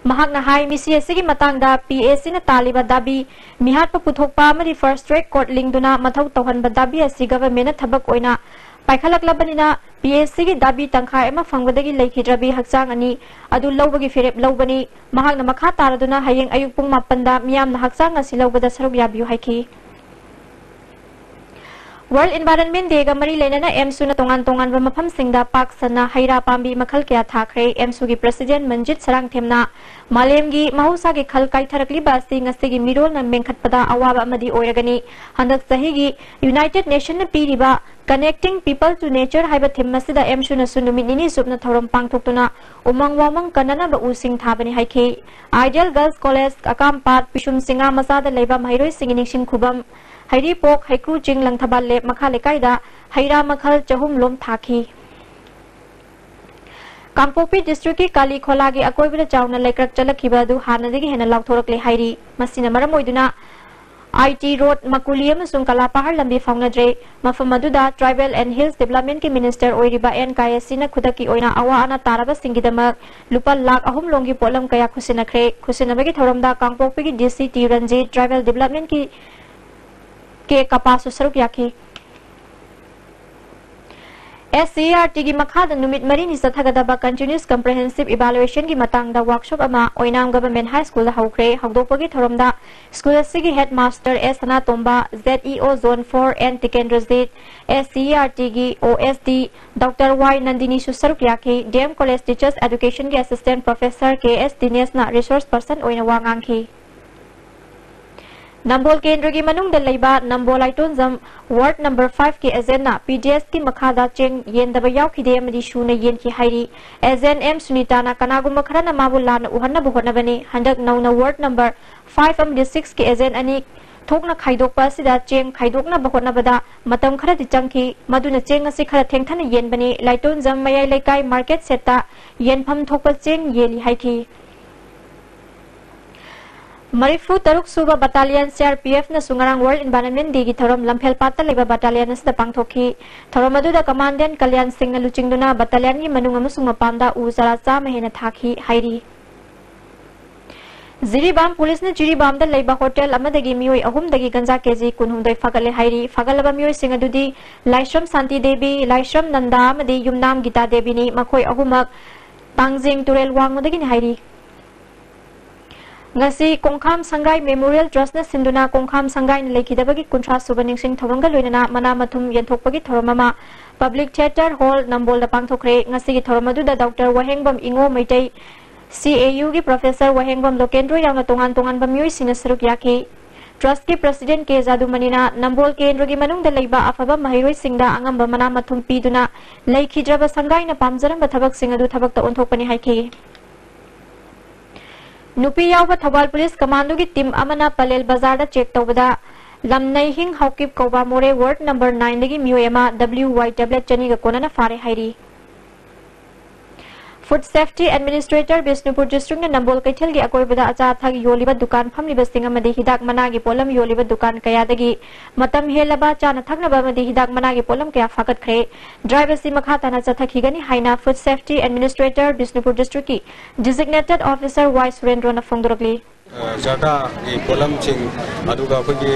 ꯃꯍꯥꯛꯅ ꯍꯥꯏ, ꯃꯤꯁꯤ ꯑꯁꯤꯒꯤ ꯃꯇꯥꯡꯗ ꯄꯤ ꯑꯦꯁ ꯁꯤꯅ ꯇꯥꯜꯂꯤꯕ ꯗꯥꯕꯤ ꯃꯤꯍꯥꯠꯄ ꯄꯨꯊꯣꯛꯄ ꯑꯃꯗꯤ fast track court ꯂꯤꯡꯗꯨꯅ ꯃꯊꯧ ꯇꯧꯍꯟꯕ ꯗꯥꯕꯤ ꯑꯁꯤ government ꯅ ꯊꯕꯛ ꯑꯣꯏꯅ ꯄꯥꯏꯈꯠꯂꯛꯂꯕꯅꯤꯅ, ꯄꯤ ꯑꯦꯁ ꯁꯤꯒꯤ ꯗꯥꯕꯤ ꯇꯪꯈꯥꯏ ꯑꯃ ꯐꯪꯕꯗꯒꯤ ꯂꯩꯈꯤꯗ꯭ꯔꯕꯤ ꯍꯛꯆꯥꯡ ꯑꯅꯤ ꯑꯗꯨ ꯂꯧꯕꯒꯤ ꯐꯤꯔꯦꯞ ꯂꯧꯕꯅꯤ꯫ ꯃꯍꯥꯛꯅ ꯃꯈꯥ ꯇꯥꯔꯗꯨꯅ ꯍꯌꯦꯡ ꯑꯌꯨꯛ ꯄꯨꯡ ꯃꯥꯄꯟꯗ ꯃꯤꯌꯥꯝꯅ ꯍꯛꯆꯥꯡ ꯑꯁꯤ ꯂꯧꯕꯗ ꯁꯔꯨꯛ ꯌꯥꯕꯤꯌꯨ ꯍꯥꯏꯈꯤ꯫ World Environment Day ꯒ ꯃꯔꯤ ꯂꯩꯅꯅ ꯑꯦꯝꯁꯨꯅ ꯇꯣꯉꯥꯟ ꯇꯣꯉꯥꯟꯕ ꯃꯐꯝꯁꯤꯡꯗ ꯄꯥꯛ ꯁꯟꯅ ꯍꯩ ꯔꯥ ꯄꯥꯝꯕꯤ ꯃꯈꯜ ꯀꯌꯥ ꯊꯥꯈ꯭ꯔꯦ꯫ ꯑꯦꯝꯁꯨꯒꯤ president ꯃꯟꯖꯤꯠ ꯁꯔꯥꯡꯊꯦꯝꯅ ꯃꯥꯂꯦꯝꯒꯤ ꯃꯍꯧꯁꯥꯒꯤ ꯈꯜ ꯀꯥꯏꯊꯔꯛꯂꯤꯕ ꯑꯁꯤ ꯉꯁꯤꯒꯤ ꯃꯤꯔꯣꯜꯅ ꯃꯦꯟꯈꯠꯄꯗ ꯑꯋꯥꯕ ꯑꯃꯗꯤ ꯑꯣꯏꯔꯒꯅꯤ꯫ ꯍꯟꯗꯛ ꯆꯍꯤꯒꯤ United Nation ꯅ ꯄꯤꯔꯤꯕ Connecting People to Nature ꯍꯥꯏꯕ theme ꯑꯁꯤꯗ ꯑꯦꯝꯁꯨꯅꯁꯨ ꯅꯨꯃꯤꯠ ꯅꯤꯅꯤ ꯆꯨꯞꯅ ꯊꯧꯔꯝ ꯄꯥꯡꯊꯣꯛꯇꯨꯅ ꯎꯃꯪ ꯋꯥꯃꯪ ꯀꯟꯅꯅꯕ ꯎꯁꯤꯡ ꯊꯥꯕꯅꯤ ꯍꯥꯏꯈꯤ꯫ Ideal Girls College, ꯑꯀꯥꯝꯄꯥꯠ, ꯄꯤꯁꯨꯝ ꯆꯤꯡꯉꯥ ꯃꯆꯥꯗ ꯂꯩꯕ ꯃꯍꯩꯔꯣꯏꯁꯤꯡꯒꯤ ꯅꯤꯡꯁꯤꯡ ꯈꯨꯕꯝ, ꯍꯩꯔꯤꯄꯣꯛ, ꯍꯩꯀ꯭ꯔꯨ ꯆꯤꯡ, ꯂꯪꯊꯕꯥꯜ ꯂꯦꯞ ꯃꯈꯥ ꯂꯩꯀꯥꯏꯗ ꯍꯩ ꯔꯥ ꯃꯈꯜ ꯆꯍꯨꯝ ꯂꯣꯝ ꯊꯥꯈꯤ꯫ ꯀꯥꯡꯄꯣꯛꯄꯤ district ꯀꯤ ꯀꯥꯂꯤ ꯈꯣꯂꯥꯒꯤ ꯑꯀꯣꯏꯕꯗ ꯆꯥꯎꯅ ꯂꯩꯀ꯭ꯔꯛ ꯆꯠꯂꯛꯈꯤꯕ ꯑꯗꯨ ꯍꯥꯟꯅꯗꯒꯤ ꯍꯦꯟꯅ ꯂꯥꯎꯊꯣꯔꯛꯂꯦ ꯍꯥꯏꯔꯤ꯫ ꯃꯁꯤꯅ ꯃꯔꯝ ꯑꯣꯏꯗꯨꯅ ꯑꯥꯏ ꯇꯤ ꯔꯣꯗ, ꯃꯀꯨꯂꯤ ꯑꯃꯁꯨꯡ ꯀꯂꯥꯄꯥꯍꯥꯔ ꯂꯝꯕꯤ ꯐꯥꯎꯅꯗ꯭ꯔꯦ꯫ ꯃꯐꯝ ꯑꯗꯨꯗ Tribal and Hills Development ꯀꯤ minister ꯑꯣꯏꯔꯤꯕ ꯑꯦꯟ ꯀꯥꯌꯦꯁꯤꯅ ꯈꯨꯗꯛꯀꯤ ꯑꯣꯏꯅ ꯑꯋꯥ ꯑꯅꯥ ꯇꯥꯔꯕꯁꯤꯡꯒꯤꯗꯃꯛ ꯂꯨꯄꯥ ꯂꯥꯈ ꯑꯍꯨꯝ ꯂꯣꯝꯒꯤ ꯄꯣꯠꯂꯝ ꯀꯌꯥ ꯈꯨꯠꯁꯤꯟꯅꯈ꯭ꯔꯦ꯫ ꯈꯨꯠꯁꯤꯟꯅꯕꯒꯤ ꯊꯧꯔꯝꯗ ꯀꯥꯡꯄꯣꯛꯄꯤꯒꯤ ꯗꯤ C T Ranjit, Tribal Development ꯀꯤ ꯀꯦ ꯀꯄꯥꯁꯨ ꯁꯔꯨꯛ ꯌꯥꯈꯤ꯫ S C E R T ꯒꯤ ꯃꯈꯥꯗ ꯅꯨꯃꯤꯠ ꯃꯔꯤꯅꯤ ꯆꯠꯊꯒꯗꯕ Continuous Comprehensive Evaluation ꯒꯤ ꯃꯇꯥꯡꯗ workshop ꯑꯃ ꯑꯣꯏꯅꯥꯝ Government High School ꯗ ꯍꯧꯈ꯭ꯔꯦ꯫ ꯍꯧꯗꯣꯛꯄꯒꯤ ꯊꯧꯔꯝꯗ school ꯑꯁꯤꯒꯤ headmaster ꯑꯦꯁ ꯁꯅꯥꯇꯣꯝꯕ, Z E O Zone four N Tikendrajit, S C E R T ꯒꯤ ꯑꯣ ꯑꯦꯁ ꯗꯤ ꯗꯣꯛꯇꯔ ꯋꯥꯏ ꯅꯟꯗꯤꯅꯤꯁꯨ ꯁꯔꯨꯛ ꯌꯥꯈꯤ꯫ D M College Teachers Education ꯒꯤ assistant professor ꯀꯦ ꯑꯦꯁ ꯗꯤꯅꯦꯁꯅ resource person ꯑꯣꯏꯅ ꯋꯥ ꯉꯥꯡꯈꯤ꯫ ꯅꯝꯕꯣꯜ ꯀꯦꯟꯗ꯭ꯔꯒꯤ ꯃꯅꯨꯡꯗ ꯂꯩꯕ ꯅꯝꯕꯣꯜ ꯂꯥꯏꯇꯣꯟꯖꯝ ward number five ꯀꯤ agent ꯅ ꯄꯤ ꯗꯤ ꯑꯦꯁ ꯀꯤ ꯃꯈꯥꯗ ꯆꯦꯡ ꯌꯦꯟꯗꯕ ꯌꯥꯎꯈꯤꯗꯦ ꯑꯃꯗꯤ ꯁꯨꯅ ꯌꯦꯟꯈꯤ ꯍꯥꯏꯔꯤ꯫ Agent ꯑꯦꯝ ꯁꯨꯅꯤꯇꯥꯅ ꯀꯅꯥꯒꯨꯝꯕ ꯈꯔꯅ ꯃꯥꯕꯨ ꯂꯥꯟꯅ ꯎꯍꯟꯅꯕ ꯍꯣꯠꯅꯕꯅꯤ꯫ ꯍꯟꯗꯛ ꯅꯧꯅ ward number five ꯑꯃꯗꯤ six ꯀꯤ agent ꯑꯅꯤ ꯊꯣꯛꯅ ꯈꯥꯏꯗꯣꯛꯄ ꯑꯁꯤꯗ ꯆꯦꯡ ꯈꯥꯏꯗꯣꯛꯅꯕ ꯍꯣꯠꯅꯕꯗ ꯃꯇꯝ ꯈꯔꯗꯤ ꯆꯪꯈꯤ꯫ ꯃꯗꯨꯅ ꯆꯦꯡ ꯑꯁꯤ ꯈꯔ ꯊꯦꯡꯊꯅ ꯌꯦꯟꯕꯅꯤ꯫ ꯂꯥꯏꯇꯣꯟꯖꯝ ꯃꯌꯥꯏ ꯂꯩꯀꯥꯏ ꯃꯥꯔꯀꯦꯠ ꯁꯦꯠꯇ ꯌꯦꯟꯐꯝ ꯊꯣꯛꯄ ꯆꯦꯡ ꯌꯦꯜꯂꯤ ꯍꯥꯏꯈꯤ꯫ ꯃꯔꯤꯐꯨ ꯇꯔꯨꯛ ꯁꯨꯕ ꯕꯠꯇꯥꯂꯤꯌꯟ ꯁꯤ ꯑꯥꯔ ꯄꯤ ꯑꯦꯐꯅꯁꯨ ꯉꯔꯥꯡ ꯋꯥꯔꯜꯗ ꯏꯟꯚꯥꯏꯔꯟꯃꯦꯟ ꯗꯦꯒꯤ ꯊꯧꯔꯝ ꯂꯝꯐꯦꯜ ꯄꯥꯠꯇ ꯂꯩꯕ ꯕꯠꯇꯥꯂꯤꯌꯟ ꯑꯁꯤꯗ ꯄꯥꯡꯊꯣꯛꯈꯤ꯫ ꯊꯧꯔꯝ ꯑꯗꯨꯗ ꯀꯃꯥꯟꯗꯦꯟ ꯀꯂꯌꯥꯟ ꯁꯤꯡꯅ ꯂꯨꯆꯤꯡꯗꯨꯅ ꯕꯠꯇꯥꯂꯤꯌꯟꯒꯤ ꯃꯅꯨꯡ ꯑꯃꯁꯨꯡ ꯃꯄꯥꯟꯗ ꯎ ꯆꯥꯔꯥ ꯆꯥꯝꯃ ꯍꯦꯟꯅ ꯊꯥꯈꯤ ꯍꯥꯏꯔꯤ꯫ ꯖꯤꯔꯤꯕꯥꯝ ꯄꯨꯂꯤꯁꯅ ꯖꯤꯔꯤꯕꯥꯝꯗ ꯂꯩꯕ ꯍꯣꯇꯦꯜ ꯑꯃꯗꯒꯤ ꯃꯤꯑꯣꯏ ꯑꯍꯨꯝꯗꯒꯤ ꯒꯟꯖꯥ ꯀꯦꯖꯤ ꯀꯨꯟꯍꯨꯝꯗꯣꯏ ꯐꯥꯒꯠꯂꯦ ꯍꯥꯏꯔꯤ꯫ ꯐꯥꯒꯠꯂꯕ ꯃꯤꯑꯣꯏꯁꯤꯡ ꯑꯗꯨꯗꯤ ꯂꯥꯏꯁ꯭ꯔꯝ ꯁꯥꯟꯇꯤ ꯗꯦꯕꯤ, ꯂꯥꯏꯁ꯭ꯔꯝ ꯅꯟꯗꯥ ꯑꯃꯗꯤ ꯌꯨꯝꯅꯥꯝ ꯒꯤꯇꯥ ꯗꯦꯕꯤꯅꯤ꯫ ꯃꯈꯣꯏ ꯑꯍꯨꯝꯃꯛ ꯇꯥꯡꯖꯦꯡ ꯇꯨꯔꯦꯜ ꯋꯥꯡꯃꯗꯒꯤꯅꯤ ꯍꯥꯏꯔꯤ꯫ ꯉꯁꯤ ꯀꯣꯡꯈꯥꯝ ꯁꯪꯒꯥꯏ ꯃꯦꯃꯣꯔꯤꯌꯦꯜ ꯇ꯭ꯔꯁꯅ ꯁꯤꯟꯗꯨꯅ ꯀꯣꯡꯈꯥꯝ ꯁꯪꯒꯥꯏꯅ ꯂꯩꯈꯤꯗꯕꯒꯤ ꯀꯨꯟꯊ꯭ꯔꯥ ꯁꯨꯕ ꯅꯤꯡꯁꯤꯡ ꯊꯧꯔꯝꯒ ꯂꯣꯏꯅꯅ ꯃꯅꯥ ꯃꯊꯨꯝ ꯌꯦꯟꯊꯣꯛꯄꯒꯤ ꯊꯧꯔꯝ ꯑꯃ ꯄꯕ꯭ꯂꯤꯛ ꯊꯤꯌꯦꯇꯔ ꯍꯣꯜ ꯅꯝꯕꯣꯜꯗ ꯄꯥꯡꯊꯣꯛꯈ꯭ꯔꯦ꯫ ꯉꯁꯤꯒꯤ ꯊꯧꯔꯝ ꯑꯗꯨꯗ ꯗꯣꯛꯇꯔ ꯋꯥꯍꯦꯡꯕꯝ ꯏꯉꯣ ꯃꯩꯇꯩ, ꯁꯤ ꯑꯦ ꯌꯨꯒꯤ ꯄ꯭ꯔꯣꯐꯦꯁꯔ ꯋꯥꯍꯦꯡꯕꯝ ꯂꯣꯀꯦꯟꯗ꯭ꯔꯣ ꯌꯥꯎꯅ ꯇꯣꯉꯥꯟ ꯇꯣꯉꯥꯟꯕ ꯃꯤꯑꯣꯏꯁꯤꯡꯅ ꯁꯔꯨꯛ ꯌꯥꯈꯤ꯫ ꯇ꯭ꯔꯁꯀꯤ ꯄ꯭ꯔꯁꯤꯗꯦꯟ ꯀꯦ ꯖꯥꯗꯨꯃꯅꯤꯅ ꯅꯝꯕꯣꯜ ꯀꯦꯟꯗ꯭ꯔꯒꯤ ꯃꯅꯨꯡꯗ ꯂꯩꯕ ꯑꯐꯕ ꯃꯍꯩꯔꯣꯏꯁꯤꯡꯗ ꯑꯉꯝꯕ ꯃꯅꯥ ꯃꯊꯨꯝ ꯄꯤꯗꯨꯅ ꯂꯩꯈꯤꯗ꯭ꯔꯕ ꯁꯪꯒꯥꯏꯅ ꯄꯥꯝꯖꯔꯝꯕ ꯊꯕꯛꯁꯤꯡ ꯑꯗꯨ ꯊꯕꯛꯇ ꯑꯣꯟꯊꯣꯛꯄꯅꯤ ꯍꯥꯏꯈꯤ꯫ ꯅꯨꯄꯤ ꯌꯥꯎꯕ ꯊꯧꯕꯥꯜ ꯄꯨꯂꯤꯁ ꯀꯃꯥꯟꯗꯣꯒꯤ ꯇꯤꯝ ꯑꯃꯅ ꯄꯂꯦꯜ ꯕꯖꯥꯔꯗ ꯆꯦꯛ ꯇꯧꯕꯗ ꯂꯝꯅꯩꯍꯤꯡ ꯍꯥꯎꯀꯤꯞ ꯀꯧꯕ ꯃꯣꯔꯦ ꯋꯥꯔꯗ ꯅꯝꯕꯔ ꯅꯥꯏꯟꯗꯒꯤ ꯃꯤꯑꯣꯏ ꯑꯃ ꯗꯕ꯭ꯂꯤꯌꯨ ꯋꯥꯏ ꯇꯦꯕ꯭ꯂꯦꯠ ꯆꯅꯤꯒ ꯀꯣꯟꯅꯅ ꯐꯥꯔꯦ ꯍꯥꯏꯔꯤ꯫ ꯐꯨꯗ ꯁꯦꯐꯇꯤ ꯑꯦꯗꯃꯤꯅꯤꯁꯇ꯭ꯔꯦꯇꯔ ꯕꯤꯁꯅꯨꯄꯨꯔ ꯗꯤꯁꯇ꯭ꯔꯤꯛꯅ ꯅꯝꯕꯣꯜ ꯀꯩꯊꯦꯜꯒꯤ ꯑꯀꯣꯏꯕꯗ ꯑꯆꯥ ꯑꯊꯛ ꯌꯣꯜꯂꯤꯕ ꯗꯨꯀꯥꯟ ꯐꯝꯂꯤꯕꯁꯤꯡ ꯑꯃꯗꯤ ꯍꯤꯗꯥꯛ ꯃꯅꯥꯒꯤ ꯄꯣꯠꯂꯝ ꯌꯣꯜꯂꯤꯕ ꯗꯨꯀꯥꯟ ꯀꯌꯥꯗꯒꯤ ꯃꯇꯝ ꯍꯦꯜꯂꯕ ꯆꯥꯅ ꯊꯛꯅꯕ ꯑꯃꯗꯤ ꯍꯤꯗꯥꯛ ꯃꯅꯥꯒꯤ ꯄꯣꯠꯂꯝ ꯀꯌꯥ ꯐꯥꯒꯠꯈ꯭ꯔꯦ꯫ ꯗ꯭ꯔꯥꯏꯕ ꯑꯁꯤ ꯃꯈꯥ ꯇꯥꯅ ꯆꯠꯊꯈꯤꯒꯅꯤ ꯍꯥꯏꯅ ꯐꯨꯗ ꯁꯦꯐꯇꯤ ꯑꯦꯗꯃꯤꯅꯤꯁꯇ꯭ꯔꯦꯇꯔ ꯕꯤꯁꯅꯨꯄꯨꯔ ꯗꯤꯁꯇ꯭ꯔꯤꯛꯀꯤ ꯗꯤꯖꯤꯒꯅꯦꯇꯦꯗ ꯑꯣꯐꯤꯁꯥꯔ ꯋꯥꯏ ꯁꯨꯔꯦꯟꯗ꯭ꯔꯣꯅ ꯐꯣꯡꯗꯣꯔꯛꯂꯤ꯫ ꯑ, ꯖꯔꯗꯥꯒꯤ ꯄꯣꯠꯂꯝꯁꯤꯡ, ꯑꯗꯨꯒ ꯑꯩꯈꯣꯏꯒꯤ,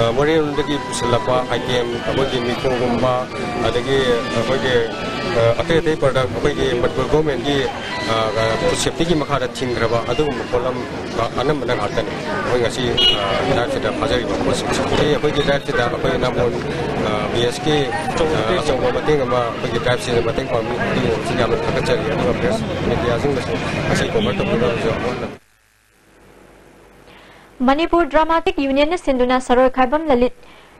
ꯑ, ꯃꯣꯔꯦꯔꯣꯝꯗꯒꯤ ꯄꯨꯁꯤꯜꯂꯛꯄ ꯑꯥꯏꯇꯦꯝ, ꯑꯩꯈꯣꯏꯒꯤ ꯃꯤꯈꯣꯡꯒꯨꯝꯕ, ꯑꯗꯒꯤ ꯑꯩꯈꯣꯏꯒꯤ, ꯑ, ꯑꯇꯩ ꯑꯇꯩ ꯄ꯭ꯔꯗꯛ, ꯑꯩꯈꯣꯏꯒꯤ ꯃꯅꯤꯄꯨꯔ ꯒꯣꯔꯃꯦꯟꯒꯤ, ꯑ, ꯑ, ꯐꯨꯗ ꯁꯦꯐꯇꯤꯒꯤ ꯃꯈꯥꯗ ꯊꯤꯡꯈ꯭ꯔꯕ ꯑꯗꯨꯒꯨꯝꯕ ꯄꯣꯠꯂꯝ, ꯑ, ꯑꯅꯝꯕꯅ ꯉꯥꯛꯇꯅꯤ ꯑꯩꯈꯣꯏ ꯉꯁꯤ, ꯑ, ꯗ꯭ꯔꯥꯏꯕꯁꯤꯗ ꯐꯥꯖꯔꯤꯕ ꯄꯣꯠꯁꯤꯡꯁꯦ꯫ ꯑꯩꯈꯣꯏꯒꯤ ꯗ꯭ꯔꯥꯏꯕꯁꯤꯗ ꯑꯩꯈꯣꯏ ꯅꯝꯕꯣꯜ, ꯑ, ꯕꯤ ꯑꯦꯁꯀꯤ, ꯑ, ꯑꯆꯧꯕ ꯃꯇꯦꯡ ꯑꯃ ꯑꯩꯈꯣꯏꯒꯤ ꯗ꯭ꯔꯥꯏꯕꯁꯤꯗ ꯃꯇꯦꯡ ꯄꯥꯡꯕꯤ-, ꯄꯤꯕꯤꯕꯁꯤ ꯌꯥꯝꯅ ꯊꯥꯒꯠꯆꯔꯤ꯫ ꯑꯗꯨꯒ ꯄ꯭ꯔꯦꯁ ꯃꯦꯗꯤꯌꯥꯁꯤꯡꯅꯁꯨ ꯉꯁꯤ ꯀꯣꯚꯔ ꯇꯧꯕꯤꯕꯁꯨ ꯑꯃꯨꯛ ꯍꯟꯅ ꯃꯅꯤꯄꯨꯔ ꯗ꯭ꯔꯥꯃꯥꯇꯤꯛ ꯌꯨꯅꯤꯌꯟꯅ ꯁꯤꯟꯗꯨꯅ ꯁꯔꯣꯏ ꯈꯥꯏꯕꯝ ꯂꯂꯤꯠ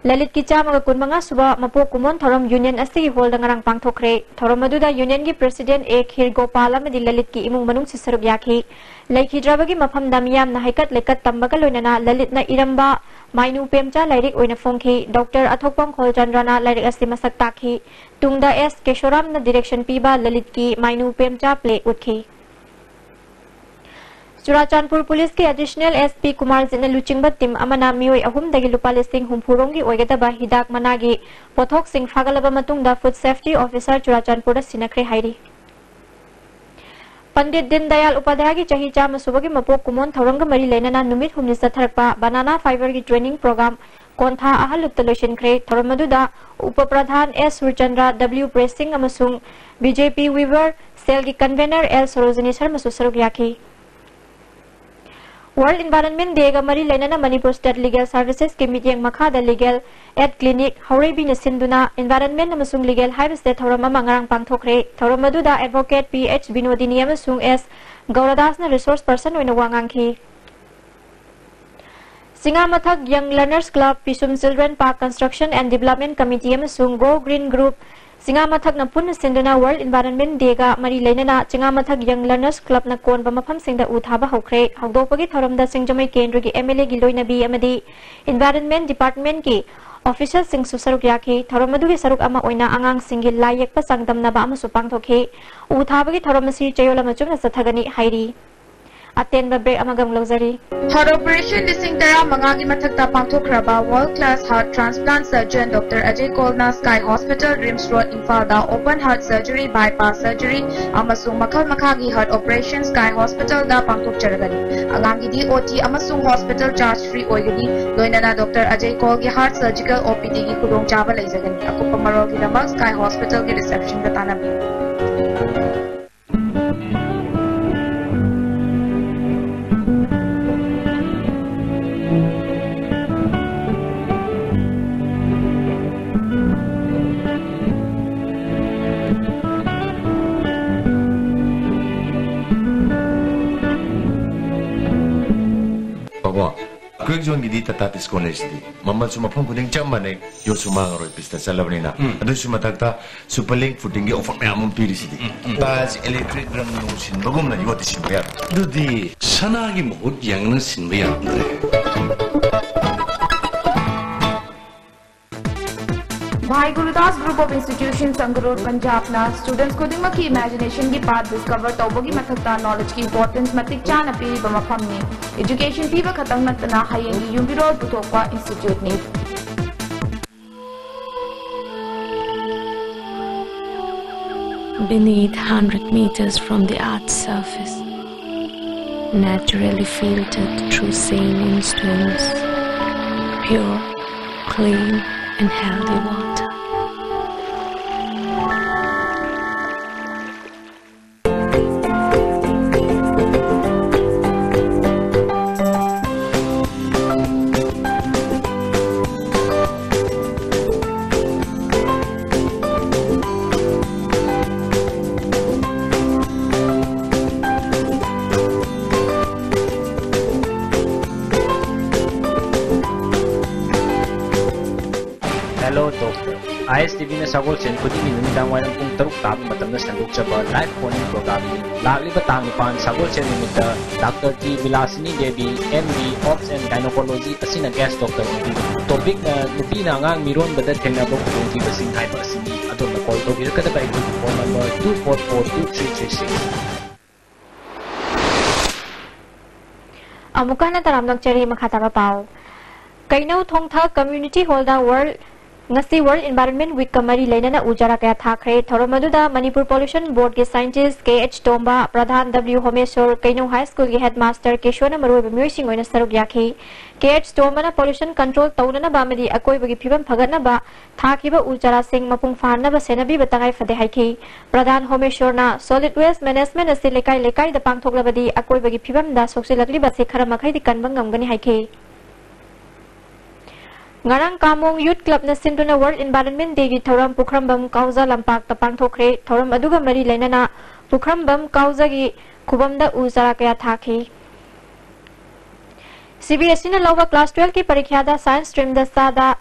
ꯂꯂꯤꯠꯀꯤ ꯆꯥꯝꯃꯒ ꯀꯨꯟꯃꯉꯥ ꯁꯨꯕ ꯃꯄꯣꯛ ꯀꯨꯝꯑꯣꯟ ꯊꯧꯔꯝ ꯌꯨꯅꯤꯌꯟ ꯑꯁꯤꯒꯤ ꯍꯣꯜꯗ ꯉꯔꯥꯡ ꯄꯥꯡꯊꯣꯛꯈ꯭ꯔꯦ꯫ ꯊꯧꯔꯝ ꯑꯗꯨꯗ ꯌꯨꯅꯤꯌꯟꯒꯤ ꯄ꯭ꯔꯦꯁꯤꯗꯦꯟꯠ ꯑꯦ ꯈꯤꯔ ꯒꯣꯄꯥꯜ ꯑꯃꯗꯤ ꯂꯂꯤꯠꯀꯤ ꯏꯃꯨꯡ ꯃꯅꯨꯡꯁꯨ ꯁꯔꯨꯛ ꯌꯥꯈꯤ꯫ ꯂꯩꯈꯤꯗ꯭ꯔꯕꯒꯤ ꯃꯐꯝꯗ ꯃꯤꯌꯥꯝꯅ ꯍꯩꯀꯠ ꯂꯩꯀꯠ ꯇꯝꯕꯒ ꯂꯣꯏꯅꯅ ꯂꯂꯤꯠꯅ ꯏꯔꯝꯕ ꯃꯥꯏꯅꯨ ꯄꯦꯝꯆꯥ ꯂꯥꯏꯔꯤꯛ ꯑꯣꯏꯅ ꯐꯣꯡꯈꯤ꯫ ꯗꯣꯛꯇꯔ ꯑꯊꯣꯛꯄꯝ ꯈꯣꯜꯆꯟꯗ꯭ꯔꯅ ꯂꯥꯏꯔꯤꯛ ꯑꯁꯤ ꯃꯁꯛ ꯇꯥꯛꯈꯤ꯫ ꯇꯨꯡꯗ ꯑꯦꯁ ꯀꯦꯁꯣꯔꯥꯝꯅ ꯗꯤꯔꯦꯛꯁꯟ ꯄꯤꯕ ꯂꯂꯤꯠꯀꯤ ꯃꯥꯏꯅꯨ ꯄꯦꯝꯆꯥ ꯄ꯭ꯂꯦ ꯎꯠꯈꯤ꯫ ꯆꯨꯔꯥꯆꯥꯟꯄꯨꯔ ꯄꯨꯂꯤꯁꯀꯤ ꯑꯦꯗꯤꯁꯅꯦꯜ ꯑꯦꯁ ꯄꯤ ꯀꯨꯃꯥꯔꯖꯤꯠꯅ ꯂꯨꯆꯤꯡꯕ ꯇꯤꯝ ꯑꯃꯅ ꯃꯤꯑꯣꯏ ꯑꯍꯨꯝꯗꯒꯤ ꯂꯨꯄꯥ ꯂꯤꯁꯤꯡ ꯍꯨꯝꯐꯨ ꯔꯣꯝꯒꯤ ꯑꯣꯏꯒꯗꯕ ꯍꯤꯗꯥꯛ ꯃꯅꯥꯒꯤ ꯄꯣꯠꯊꯣꯛꯁꯤꯡ ꯐꯥꯒꯠꯂꯕ ꯃꯇꯨꯡꯗ ꯐꯨꯗ ꯁꯦꯐꯇꯤ ꯑꯣꯐꯤꯁꯥꯔ ꯆꯨꯔꯥꯆꯥꯟꯄꯨꯔꯗ ꯁꯤꯟꯅꯈ꯭ꯔꯦ ꯍꯥꯏꯔꯤ꯫ ꯄꯟꯗꯤꯠ ꯗꯤꯟ ꯗꯌꯥꯜ ꯎꯄꯥꯙ꯭ꯌꯥꯌꯒꯤ ꯆꯍꯤ ꯆꯥꯝꯃ ꯁꯨꯕꯒꯤ ꯃꯄꯣꯛ ꯀꯨꯝꯑꯣꯟ ꯊꯧꯔꯝꯒ ꯃꯔꯤ ꯂꯩꯅꯅ ꯅꯨꯃꯤꯠ ꯍꯨꯝꯅꯤ ꯆꯠꯊꯔꯛꯄ ꯕꯅꯥꯅꯥ ꯐꯥꯏꯕꯔꯒꯤ ꯇ꯭ꯔꯦꯅꯤꯡ ꯄ꯭ꯔꯣꯒ꯭ꯔꯥꯝ ꯀꯣꯟꯊꯥ ꯑꯍꯜꯂꯨꯞꯇ ꯂꯣꯏꯁꯤꯟꯈ꯭ꯔꯦ꯫ ꯊꯧꯔꯝ ꯑꯗꯨꯗ ꯎꯄ ꯄ꯭ꯔꯙꯥꯟ ꯑꯦꯁ ꯁꯨꯔꯆꯟꯗ꯭ꯔ, ꯗꯕ꯭ꯂꯤꯎ ꯄ꯭ꯔꯦꯁꯤꯡ ꯑꯃꯁꯨꯡ ꯕꯤ ꯖꯦ ꯄꯤ ꯋꯤꯚꯔ ꯁꯦꯜꯒꯤ ꯀꯟꯚꯦꯅꯔ ꯑꯦꯜ ꯁꯣꯔꯣꯖꯤꯅꯤ ꯁꯔꯃꯁꯨ ꯁꯔꯨꯛ ꯌꯥꯈꯤ꯫ ꯋꯥꯔꯜꯗ ꯏꯟꯚꯥꯏꯔꯟꯃꯦꯟꯠ ꯗꯦꯒ ꯃꯔꯤ ꯂꯩꯅꯅ ꯃꯅꯤꯄꯨꯔ ꯁ꯭ꯇꯦꯠ ꯂꯤꯒꯦꯜ ꯁꯔꯚꯤꯁꯦꯁꯀꯤ ꯃꯤꯠꯌꯦꯡ ꯃꯈꯥꯗ ꯂꯤꯒꯦꯜ ꯑꯦꯗ ꯀ꯭ꯂꯤꯅꯤꯛ ꯍꯧꯔꯩꯕꯤꯅ ꯁꯤꯟꯗꯨꯅ ꯏꯟꯚꯥꯏꯔꯟꯃꯦꯟꯠ ꯑꯃꯁꯨꯡ ꯂꯤꯒꯦꯜ ꯍꯥꯏꯕꯁꯤꯗ ꯊꯧꯔꯝ ꯑꯃ ꯉꯔꯥꯡ ꯄꯥꯡꯊꯣꯛꯈ꯭ꯔꯦ꯫ ꯊꯧꯔꯝ ꯑꯗꯨꯗ ꯑꯦꯗꯚꯣꯀꯦꯠ ꯄꯤ ꯑꯩꯆ ꯕꯤꯅꯣꯗꯤꯅꯤ ꯑꯃꯁꯨꯡ ꯑꯦꯁ ꯒꯧꯔꯗꯥꯁꯅ ꯔꯤꯁꯣꯔꯁ ꯄꯔꯁꯟ ꯑꯣꯏꯅ ꯋꯥ ꯉꯥꯡꯈꯤ꯫ ꯆꯤꯉꯥꯃꯊꯛ ꯌꯪ learners club, Pishum children park construction and development committee ꯑꯃꯁꯨꯡ ꯒꯣ ꯒ꯭ꯔꯤꯟ ꯒ꯭ꯔꯨꯞ, ꯆꯤꯉꯥꯃꯊꯛꯅ ꯄꯨꯟꯅ ꯁꯤꯟꯗꯨꯅ ꯋꯥꯔꯜꯗ ꯏꯟꯚꯥꯏꯔꯟꯃꯦꯟꯠ ꯗꯦꯒ ꯃꯔꯤ ꯂꯩꯅꯅ ꯆꯤꯉꯥꯃꯊꯛ ꯌꯪ ꯂꯔꯅꯔꯁ ꯀ꯭ꯂꯕꯅ ꯀꯣꯟꯕ ꯃꯐꯝꯁꯤꯡꯗ ꯎ ꯊꯥꯕ ꯍꯧꯈ꯭ꯔꯦ꯫ ꯍꯧꯗꯣꯛꯄꯒꯤ ꯊꯧꯔꯝꯗ ꯁꯤꯡꯖꯃꯩ ꯀꯦꯟꯗ꯭ꯔꯒꯤ ꯑꯦꯝ ꯑꯦꯜ ꯑꯦꯒꯤ ꯂꯣꯏꯅꯕꯤ ꯑꯃꯗꯤ ꯏꯟꯚꯥꯏꯔꯟꯃꯦꯟꯠ ꯗꯤꯄꯥꯔꯠꯃꯦꯟꯠꯀꯤ ꯑꯣꯐꯤꯁꯤꯌꯦꯜꯁꯤꯡꯁꯨ ꯁꯔꯨꯛ ꯌꯥꯈꯤ꯫ ꯊꯧꯔꯝ ꯑꯗꯨꯒꯤ ꯁꯔꯨꯛ ꯑꯃ ꯑꯣꯏꯅ ꯑꯉꯥꯡꯁꯤꯡꯒꯤ ꯂꯥꯏ ꯌꯦꯛꯄ ꯆꯥꯡꯗꯝꯅꯕ ꯑꯃꯁꯨ ꯄꯥꯡꯊꯣꯛꯈꯤ꯫ ꯎ ꯊꯥꯕꯒꯤ ꯊꯧꯔꯝ ꯑꯁꯤ ꯆꯌꯣꯜ ꯑꯃ ꯆꯨꯞꯅ ꯆꯠꯊꯒꯅꯤ ꯍꯥꯏꯔꯤ꯫ ꯑꯇꯦꯟꯕ ꯕ꯭ꯔꯦꯛ ꯑꯃꯒ ꯑꯃꯨꯛ ꯂꯧꯖꯔꯤ꯫ ꯍꯥꯔꯠ ꯑꯣꯄꯔꯦꯁꯟ ꯂꯤꯁꯤꯡ ꯇꯔꯥꯃꯉꯥꯒꯤ ꯃꯊꯛꯇ ꯄꯥꯡꯊꯣꯛꯈ꯭ꯔꯕ world class heart transplant surgeon doctor Ajay ꯀꯣꯜꯅ ꯁ꯭ꯀꯥꯏ ꯍꯣꯁꯄꯤꯇꯥꯜ, ꯔꯤꯝꯁ ꯔꯣꯗ, ꯏꯝꯐꯥꯜꯗ open heart surgery, bypass surgery ꯑꯃꯁꯨꯡ ꯃꯈꯜ ꯃꯈꯥꯒꯤ ꯍꯥꯔꯠ ꯑꯣꯄꯔꯦꯁꯟ ꯁ꯭ꯀꯥꯏ ꯍꯣꯁꯄꯤꯇꯥꯜꯗ ꯄꯥꯡꯊꯣꯛꯆꯔꯒꯅꯤ꯫ ꯑꯉꯥꯡꯒꯤꯗꯤ ꯑꯣ ꯇꯤ ꯑꯃꯁꯨꯡ ꯍꯣꯁꯄꯤꯇꯥꯜ ꯆꯥꯔꯖ ꯐ꯭ꯔꯤ ꯑꯣꯏꯒꯅꯤ꯫ ꯂꯣꯏꯅꯅ ꯗꯣꯛꯇꯔ ꯑꯖꯌ ꯀꯣꯜꯒꯤ ꯍꯥꯔꯠ ꯁꯔꯖꯤꯀꯦꯜ ꯑꯣ ꯄꯤ ꯗꯤꯒꯤ ꯈꯨꯗꯣꯡꯆꯥꯕ ꯂꯩꯖꯒꯅꯤ꯫ ꯑꯀꯨꯞꯄ ꯃꯔꯣꯜꯒꯤꯗꯃꯛ ꯁ꯭ꯀꯥꯏ ꯍꯣꯁꯄꯤꯇꯥꯜꯒꯤ ꯔꯤꯁꯦꯞꯁꯟꯗ ꯇꯥꯟꯅꯕꯤꯌꯨ꯫ ꯀꯣ, ꯕ꯭ꯂꯦꯛ ꯖꯣꯟꯒꯤꯗꯤ ꯇꯥꯇꯥ ꯇꯤꯁꯀꯣꯟ ꯂꯩꯔꯤꯁꯤꯗꯤ ꯃꯃꯜꯁꯨ ꯃꯐꯝ ꯈꯨꯗꯤꯡ ꯆꯞ ꯃꯥꯟꯅꯩ, ꯌꯣꯠꯁꯨ ꯃꯥꯡꯉꯔꯣꯏ, ꯄꯤꯁꯇ ꯆꯠꯂꯕꯅꯤꯅ꯫ ꯎꯝ꯫ ꯑꯗꯨꯒꯤꯁꯨ ꯃꯊꯛꯇ ꯁꯨꯄꯔ ꯂꯤꯡ ꯐꯨꯇꯤꯡꯒꯤ ꯑꯣꯐꯔ ꯃꯌꯥꯝ ꯑꯃ ꯄꯤꯔꯤꯁꯤꯗꯤ꯫ ꯎꯝ, ꯎꯝ꯫ ꯇꯥꯏꯜꯁ, ꯏꯂꯦꯛꯇ꯭ꯔꯤꯛ, ꯔꯪ ꯅꯨꯡ ꯁꯤꯟꯕꯒꯨꯝꯅ ꯌꯣꯠꯇꯤ ꯁꯤꯟꯕ ꯌꯥꯔꯣꯏ꯫ ꯑꯗꯨꯗꯤ ꯁꯅꯥꯒꯤ ꯃꯍꯨꯠ ꯌꯥꯡꯅ ꯁꯤꯟꯕ ꯌꯥꯔꯝꯗ꯭ꯔꯦ꯫ Bhai Gurudas Group of Institutions, Sangrur, Punjabꯅ students ꯈꯨꯗꯤꯡꯃꯛꯀꯤ imaginationꯒꯤ path discover ꯇꯧꯕꯒꯤ ꯃꯊꯛꯇ knowledgeꯀꯤ importance ꯃꯇꯤꯛ ꯆꯥꯅ ꯄꯤꯔꯤꯕ ꯃꯐꯝꯅꯤ꯫ Education ꯄꯤꯕ ꯈꯛꯇꯪ ꯅꯠꯇꯅ ꯍꯌꯦꯡꯒꯤ ꯌꯨꯝꯕꯤꯔꯣꯜ ꯄꯨꯊꯣꯛꯄ instituteꯅꯤ꯫ Beneath hundred meters from the earth's surface, naturally filtered through saline streams, pure, clean, and healthy water. Hello, doctor. ISTVꯅ ꯁꯒꯣꯜꯁꯦꯟ ꯈꯨꯗꯤꯡꯒꯤ ꯅꯨꯃꯤꯗꯥꯡ ꯋꯥꯏꯔꯝ ꯄꯨꯡ ꯇꯔꯨꯛ ꯇꯥꯕ ꯃꯇꯝꯗ ꯁꯟꯗꯣꯛꯆꯕ live phone-in programꯅꯤ꯫ ꯂꯥꯛꯂꯤꯕ ꯇꯥꯡ ꯅꯤꯄꯥꯟ ꯁꯒꯣꯜꯁꯦꯟ ꯅꯨꯃꯤꯠꯇ doctor T Bilashini Devi, MD, Obs and Gynecology ꯑꯁꯤꯅ guest doctor ꯑꯣꯏꯕꯤꯒꯅꯤ꯫ Topicꯅ ꯅꯨꯄꯤꯅ ꯑꯉꯥꯡ ꯃꯤꯔꯣꯟꯕꯗ ꯊꯦꯡꯅꯕ ꯈꯨꯗꯣꯡꯊꯤꯕꯁꯤꯡ ꯍꯥꯏꯕ ꯑꯁꯤꯅꯤ꯫ ꯑꯗꯣꯝꯅ call ꯇꯧꯕꯤꯔꯛꯀꯗꯕ ꯑꯩꯈꯣꯏꯒꯤ phone number two four four two three three six꯫ ꯑꯃꯨꯛꯀ ꯍꯟꯅ ꯇꯔꯥꯝꯅ ꯑꯣꯛꯆꯔꯤ꯫ ꯃꯈꯥ ꯇꯥꯕ ꯄꯥꯎ꯫ ꯀꯩꯅꯧ ꯊꯣꯡꯊꯥ Community Hallꯗ World, ꯉꯁꯤ World Environment Weekꯀ ꯃꯔꯤ ꯂꯩꯅꯅ ꯎ ꯆꯥꯔꯥ ꯀꯌꯥ ꯊꯥꯈ꯭ꯔꯦ꯫ ꯊꯧꯔꯝ ꯑꯗꯨꯗ ꯃꯅꯤꯄꯨꯔ Pollution Boardꯀꯤ scientist ꯀꯦ ꯑꯩꯆ ꯇꯣꯝꯕ, ꯄ꯭ꯔꯙꯥꯟ ꯗꯕ꯭ꯂꯤꯎ ꯍꯣꯃꯦꯁꯣꯔ, ꯀꯩꯅꯧ High Schoolꯒꯤ headmaster ꯀꯦꯁꯣꯅ ꯃꯔꯨꯑꯣꯏꯕ ꯃꯤꯑꯣꯏꯁꯤꯡ ꯑꯣꯏꯅ ꯁꯔꯨꯛ ꯌꯥꯈꯤ꯫ ꯀꯦ ꯑꯩꯆ ꯇꯣꯝꯕꯅ pollution control ꯇꯧꯅꯅꯕ ꯑꯃꯗꯤ ꯑꯀꯣꯏꯕꯒꯤ ꯐꯤꯕꯝ ꯐꯒꯠꯅꯕ ꯊꯥꯈꯤꯕ ꯎ ꯆꯥꯔꯥꯁꯤꯡ ꯃꯄꯨꯡ ꯐꯥꯍꯟꯅꯕ ꯁꯦꯟꯅꯕꯤꯕ ꯇꯉꯥꯏ ꯐꯗꯦ ꯍꯥꯏꯈꯤ꯫ ꯄ꯭ꯔꯙꯥꯟ ꯍꯣꯃꯦꯁꯣꯔꯅ solid waste management ꯑꯁꯤ ꯂꯩꯀꯥꯏ ꯂꯩꯀꯥꯏꯗ ꯄꯥꯡꯊꯣꯛꯂꯕꯗꯤ ꯑꯀꯣꯏꯕꯒꯤ ꯐꯤꯕꯝꯗ ꯁꯣꯛꯆꯤꯜꯂꯛꯂꯤꯕꯁꯤ ꯈꯔ ꯃꯈꯩꯗꯤ ꯀꯟꯕ ꯉꯝꯒꯅꯤ ꯍꯥꯏꯈꯤ꯫ ꯉꯔꯥꯡ ꯀꯥꯃꯣꯡ Youth Clubꯅ ꯁꯤꯟꯗꯨꯅ World Environment Dayꯒꯤ ꯊꯧꯔꯝ ꯄꯨꯈ꯭ꯔꯝꯕꯝ ꯀꯥꯎꯖ ꯂꯝꯄꯥꯛꯇ ꯄꯥꯡꯊꯣꯛꯈ꯭ꯔꯦ꯫ ꯊꯧꯔꯝ ꯑꯗꯨꯒ ꯃꯔꯤ ꯂꯩꯅꯅ ꯄꯨꯈ꯭ꯔꯝꯕꯝ ꯀꯥꯎꯖꯒꯤ ꯈꯨꯕꯝꯗ ꯎ ꯆꯥꯔꯥ ꯀꯌꯥ ꯊꯥꯈꯤ꯫ CBSEꯅ ꯂꯧꯕ class twelveꯀꯤ ꯄꯔꯤꯈ꯭ꯌꯥꯗ science streamꯗ ꯆꯥꯗ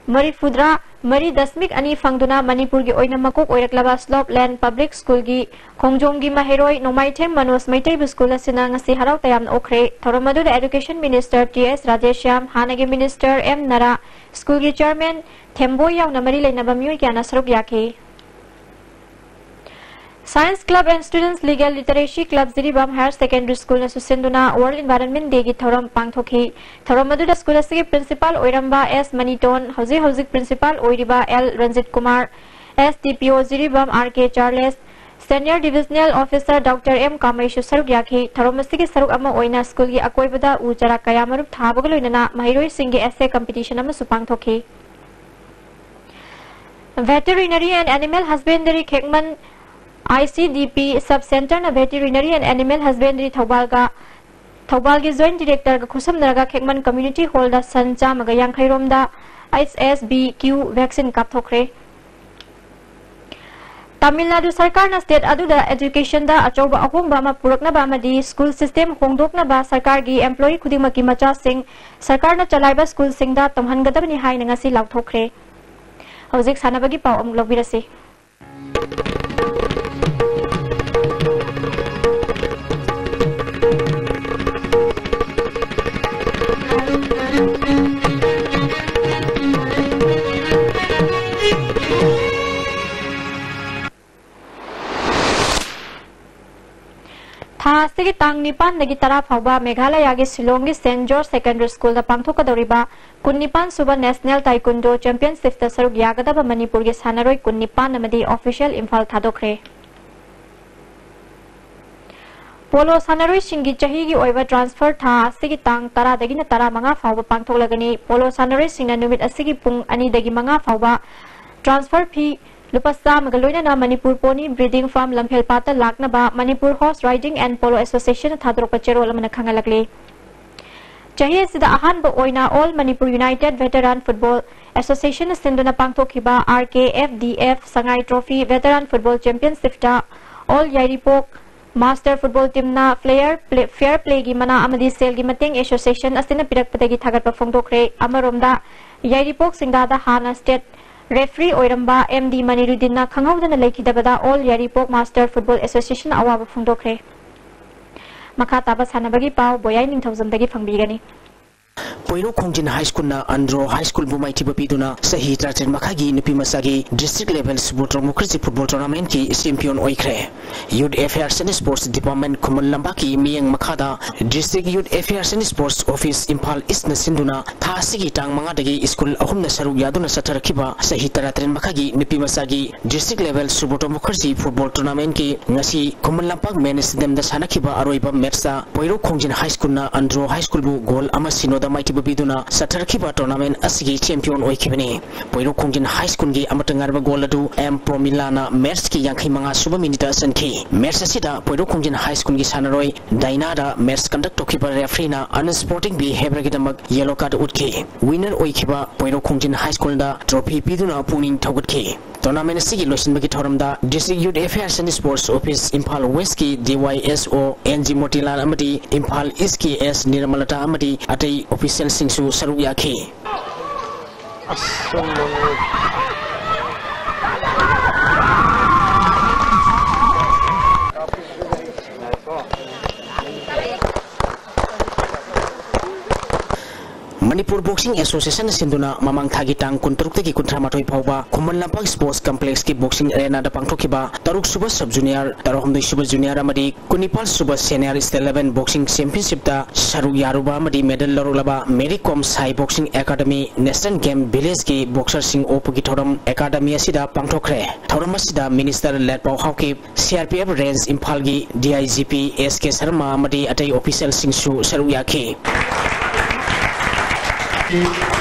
ꯃꯔꯤꯐꯨꯗ꯭ꯔꯥ ꯃꯔꯤ ꯗꯁꯃꯤꯛ ꯑꯅꯤ ꯐꯪꯗꯨꯅ ꯃꯅꯤꯄꯨꯔꯒꯤ ꯑꯣꯏꯅ ꯃꯀꯣꯛ ꯑꯣꯏꯔꯛꯂꯕ Slope Land Public Schoolꯒꯤ ꯈꯣꯡꯖꯣꯝꯒꯤ ꯃꯍꯩꯔꯣꯏ ꯅꯣꯡꯃꯥꯏꯊꯦꯝ ꯃꯅꯣꯖ ꯃꯩꯇꯩꯕꯨ school ꯑꯁꯤꯅ ꯉꯁꯤ ꯍꯔꯥꯎ ꯇꯌꯥꯝꯅ ꯑꯣꯛꯈ꯭ꯔꯦ꯫ ꯊꯧꯔꯝ ꯑꯗꯨꯗ Education Minister T S Radheshyam, ꯍꯥꯟꯅꯒꯤ Minister M ꯅꯔꯥ, schoolꯒꯤ chairman ꯊꯦꯝꯕꯣꯏ ꯌꯥꯎꯅ ꯃꯔꯤ ꯂꯩꯅꯕ ꯃꯤꯑꯣꯏ ꯀꯌꯥꯅ ꯁꯔꯨꯛ ꯌꯥꯈꯤ꯫ Science Club and Students Legal Literacy Club Jiribam Higher Secondary Schoolꯅꯁꯨ ꯁꯤꯟꯗꯨꯅ World Environment Dayꯒꯤ ꯊꯧꯔꯝ ꯄꯥꯡꯊꯣꯛꯈꯤ꯫ ꯊꯧꯔꯝ ꯑꯗꯨꯗ school ꯑꯁꯤꯒꯤ principal ꯑꯣꯏꯔꯝꯕ S ꯃꯅꯤꯇꯣꯟ, ꯍꯧꯖꯤꯛ ꯍꯧꯖꯤꯛ principal ꯑꯣꯏꯔꯤꯕ L Ranjit Kumar, S D P O Jiribam R K Charles, Senior Divisional Officer Doctor M ꯀꯥꯃꯩꯁꯨ ꯁꯔꯨꯛ ꯌꯥꯈꯤ꯫ ꯊꯧꯔꯝ ꯑꯁꯤꯒꯤ ꯁꯔꯨꯛ ꯑꯃ ꯑꯣꯏꯅ schoolꯒꯤ ꯑꯀꯣꯏꯕꯗ ꯎ ꯆꯥꯔꯥ ꯀꯌꯥ ꯃꯔꯨꯝ ꯊꯥꯕꯒ ꯂꯣꯏꯅꯅ ꯃꯍꯩꯔꯣꯏꯁꯤꯡꯒꯤ essay competition ꯑꯃꯁꯨ ꯄꯥꯡꯊꯣꯛꯈꯤ꯫ Veterinary and Animal Husbandry ꯈꯦꯛꯃꯟ ICDP Sub Centreꯅ Veterinary and Animal Husbandry ꯊꯧꯕꯥꯜꯒ, ꯊꯧꯕꯥꯜꯒꯤ Joint Directorꯒ ꯈꯨꯠꯁꯝꯅꯔꯒ ꯈꯦꯛꯃꯟ Community Hallꯗ ꯁꯟ ꯆꯥꯝꯃꯒ ꯌꯥꯡꯈꯩ ꯔꯣꯝꯗ HSVQ vaccine ꯀꯥꯞꯊꯣꯛꯈ꯭ꯔꯦ꯫ ꯇꯥꯃꯤꯜ ꯅꯥꯗꯨ ꯁꯔꯀꯥꯔꯅ state ꯑꯗꯨꯗ educationꯗ ꯑꯆꯧꯕ ꯑꯍꯣꯡꯕ ꯑꯃ ꯄꯨꯔꯛꯅꯕ ꯑꯃꯗꯤ school system ꯍꯣꯡꯗꯣꯛꯅꯕ ꯁꯔꯀꯥꯔꯒꯤ employee ꯈꯨꯗꯤꯡꯃꯛꯀꯤ ꯃꯆꯥꯁꯤꯡ ꯁꯔꯀꯥꯔꯅ ꯆꯂꯥꯏꯕ schoolꯁꯤꯡꯗ ꯇꯝꯍꯟꯒꯗꯕꯅꯤ ꯍꯥꯏꯅ ꯉꯁꯤ ꯂꯥꯎꯊꯣꯛꯈ꯭ꯔꯦ꯫ ꯍꯧꯖꯤꯛ ꯁꯥꯟꯅꯕꯒꯤ ꯄꯥꯎ ꯑꯃꯨꯛ ꯂꯧꯕꯤꯔꯁꯤ꯫ ꯊꯥ ꯑꯁꯤꯒꯤ ꯇꯥꯡ ꯅꯤꯄꯥꯟꯗꯒꯤ ꯇꯔꯥ ꯐꯥꯎꯕ ꯃꯦꯘꯥꯂꯌꯥꯒꯤ ꯁꯤꯂꯣꯡꯒꯤ Saint George Secondary Schoolꯗ ꯄꯥꯡꯊꯣꯛꯀꯗꯧꯔꯤꯕ ꯀꯨꯟꯅꯤꯄꯥꯟ ꯁꯨꯕ National Taekwondo Championshipꯇ ꯁꯔꯨꯛ ꯌꯥꯒꯗꯕ ꯃꯅꯤꯄꯨꯔꯒꯤ ꯁꯥꯟꯅꯔꯣꯏ ꯀꯨꯟꯅꯤꯄꯥꯟ ꯑꯃꯗꯤ official ꯏꯝꯐꯥꯜ ꯊꯥꯗꯣꯛꯈ꯭ꯔꯦ꯫ ꯄꯣꯂꯣ ꯁꯥꯟꯅꯔꯣꯏꯁꯤꯡꯒꯤ ꯆꯍꯤꯒꯤ ꯑꯣꯏꯕ transfer ꯊꯥ ꯑꯁꯤꯒꯤ ꯇꯥꯡ ꯇꯔꯥꯗꯒꯤꯅ ꯇꯔꯥꯃꯉꯥ ꯐꯥꯎꯕ ꯄꯥꯡꯊꯣꯛꯂꯒꯅꯤ꯫ ꯄꯣꯂꯣ ꯁꯥꯟꯅꯔꯣꯏꯁꯤꯡꯅ ꯅꯨꯃꯤꯠ ꯑꯁꯤꯒꯤ ꯄꯨꯡ ꯑꯅꯤꯗꯒꯤ ꯃꯉꯥ ꯐꯥꯎꯕ transfer fee ꯂꯨꯄꯥ ꯆꯥꯝꯃꯒ ꯂꯣꯏꯅꯅ ꯃꯅꯤꯄꯨꯔ ꯄꯣꯅꯤ ꯕ꯭ꯔꯤꯗꯤꯡ ꯐꯥꯔꯝ ꯂꯝꯐꯦꯜꯄꯥꯠꯇ ꯂꯥꯛꯅꯕ Manipur Horse Riding and Polo Associationꯅ ꯊꯥꯗꯣꯔꯛꯄ ꯆꯦꯔꯣꯜ ꯑꯃꯅ ꯈꯪꯍꯜꯂꯛꯂꯤ꯫ ꯆꯍꯤ ꯑꯁꯤꯗ ꯑꯍꯥꯟꯕ ꯑꯣꯏꯅ All Manipur United Veteran Football Associationꯅ ꯁꯤꯟꯗꯨꯅ ꯄꯥꯡꯊꯣꯛꯈꯤꯕ RKFDF Sangai Trophy Veteran Football Championshipꯇ All Yairipok Master Football Teamꯅ player play, fair playꯒꯤ ꯃꯅꯥ ꯑꯃꯗꯤ ꯁꯦꯜꯒꯤ ꯃꯇꯦꯡ association ꯑꯁꯤꯅ ꯄꯤꯔꯛꯄꯗꯒꯤ ꯊꯥꯒꯠꯄ ꯐꯣꯡꯗꯣꯛꯈ꯭ꯔꯦ꯫ ꯑꯃꯔꯣꯝꯗ, ꯌꯥꯏꯔꯤꯄꯣꯛ ꯁꯤꯡꯗꯥꯗ ꯍꯥꯟꯅ state referee ꯑꯣꯏꯔꯝꯕ M D ꯃꯅꯤꯔꯨꯗꯤꯟꯅ ꯈꯪꯍꯧꯗꯅ ꯂꯩꯈꯤꯗꯕꯗ All Yairipok Master Football Association ꯑꯋꯥꯕ ꯐꯣꯡꯗꯣꯛꯈ꯭ꯔꯦ꯫ ꯃꯈꯥ ꯇꯥꯕ ꯁꯥꯟꯅꯕꯒꯤ ꯄꯥꯎ ꯕꯣꯌꯥꯏ ꯅꯤꯡꯊꯧꯖꯝꯗꯒꯤ ꯐꯪꯕꯤꯒꯅꯤ꯫ ꯄꯣꯏꯔꯧ ꯈꯣꯡꯖꯤꯟ High Schoolꯅ ꯑꯟꯗ꯭ꯔꯣ High Schoolꯕꯨ ꯃꯥꯏꯊꯤꯕ ꯄꯤꯗꯨꯅ ꯆꯍꯤ ꯇꯔꯥꯇꯔꯦꯠ ꯃꯈꯥꯒꯤ ꯅꯨꯄꯤ ꯃꯆꯥꯒꯤ district level football democracy football tournamentꯀꯤ champion ꯑꯣꯏꯈ꯭ꯔꯦ꯫ Youth Affairs and Sports Department ꯈꯨꯃꯟ ꯂꯝꯄꯥꯛꯀꯤ ꯃꯤꯠꯌꯦꯡ ꯃꯈꯥꯗ District Youth Affairs and Sports Office Imphal Eastꯅ ꯁꯤꯟꯗꯨꯅ ꯊꯥ ꯑꯁꯤꯒꯤ ꯇꯥꯡ ꯃꯉꯥꯗꯒꯤ school ꯑꯍꯨꯝꯅ ꯁꯔꯨꯛ ꯌꯥꯗꯨꯅ ꯆꯠꯊꯔꯛꯈꯤꯕ ꯆꯍꯤ ꯇꯔꯥꯇꯔꯦꯠ ꯃꯈꯥꯒꯤ ꯅꯨꯄꯤ ꯃꯆꯥꯒꯤ district level football democracy football tournamentꯀꯤ ꯉꯁꯤ ꯈꯨꯃꯟ ꯂꯝꯄꯥꯛ main stadiumꯗ ꯁꯥꯟꯅꯈꯤꯕ ꯑꯔꯣꯏꯕ matchꯇ ꯄꯣꯏꯔꯧ ꯈꯣꯡꯖꯤꯟ High Schoolꯅ ꯑꯟꯗ꯭ꯔꯣ High Schoolꯕꯨ goal ꯑꯃ ꯁꯤꯅꯣꯗ ꯃꯥꯏꯊꯤꯕ ꯄꯤꯗꯨꯅ ꯆꯠꯊꯔꯛꯈꯤꯕ tournament ꯑꯁꯤꯒꯤ champion ꯑꯣꯏꯈꯤꯕꯅꯤ꯫ ꯄꯣꯏꯔꯧ ꯈꯣꯡꯖꯤꯟ High Schoolꯒꯤ ꯑꯃꯠꯇ ꯉꯥꯏꯔꯕ goal ꯑꯗꯨ M ꯄ꯭ꯔꯣꯃꯤꯂꯥꯅ matchꯀꯤ ꯌꯥꯡꯈꯩ ꯃꯉꯥ ꯁꯨꯕ minuteꯇ ꯆꯟꯈꯤ꯫ Match ꯑꯁꯤꯗ ꯄꯣꯏꯔꯧ ꯈꯣꯡꯖꯤꯟ High Schoolꯒꯤ ꯁꯥꯟꯅꯔꯣꯏ ꯗꯥꯏꯅꯥꯗ match conduct ꯇꯧꯈꯤꯕ refereeꯅ unsporting behaviorꯒꯤꯗꯃꯛ yellow card ꯎꯠꯈꯤ꯫ Winner ꯑꯣꯏꯈꯤꯕ ꯄꯣꯏꯔꯧ ꯈꯣꯡꯖꯤꯟ High Schoolꯗ trophy ꯄꯤꯗꯨꯅ ꯄꯨꯛꯅꯤꯡ ꯊꯧꯒꯠꯈꯤ꯫ Tournament ꯑꯁꯤꯒꯤ ꯂꯣꯏꯁꯤꯟꯕꯒꯤ ꯊꯧꯔꯝꯗ District Youth Affairs and Sports Office Imphal Westꯀꯤ D Y S O N G Motilal ꯑꯃꯗꯤ Imphal Eastꯀꯤ S ꯅꯤꯔꯃꯂꯇꯥ ꯑꯃꯗꯤ ꯑꯇꯩ officialꯁꯤꯡꯁꯨ ꯁꯔꯨꯛ ꯌꯥꯈꯤ꯫ Manipur Boxing Associationꯅ ꯁꯤꯟꯗꯨꯅ ꯃꯃꯥꯡ ꯊꯥꯒꯤ ꯇꯥꯡ ꯀꯨꯟꯇꯔꯨꯛꯇꯒꯤ ꯀꯨꯟꯊ꯭ꯔꯥ ꯃꯥꯊꯣꯏ ꯐꯥꯎꯕ ꯈꯨꯃꯟ ꯂꯝꯄꯥꯛ Sports Complexꯀꯤ boxing arenaꯗ ꯄꯥꯡꯊꯣꯛꯈꯤꯕ ꯇꯔꯨꯛ ꯁꯨꯕ sub junior, ꯇꯔꯥꯍꯨꯝꯗꯣꯏ ꯁꯨꯕ junior ꯑꯃꯗꯤ ꯀꯨꯟꯅꯤꯄꯥꯜ ꯁꯨꯕ senior state eleven boxing championshipꯇ ꯁꯔꯨꯛ ꯌꯥꯔꯨꯕ ꯑꯃꯗꯤ medal ꯂꯧꯔꯛꯂꯕ Mary Kom Sai Boxing Academy National Game Villageꯀꯤ boxerꯁꯤꯡ ꯑꯣꯛꯄꯒꯤ ꯊꯧꯔꯝ academy ꯑꯁꯤꯗ ꯄꯥꯡꯊꯣꯛꯈ꯭ꯔꯦ꯫ ꯊꯧꯔꯝ ꯑꯁꯤꯗ Minister ꯂꯦꯠꯄꯥꯎ Haokip, C R P F Range ꯏꯝꯐꯥꯜꯒꯤ D I G P S K Sharma ꯑꯃꯗꯤ ꯑꯇꯩ officialꯁꯤꯡꯁꯨ ꯁꯔꯨꯛ ꯌꯥꯈꯤ꯫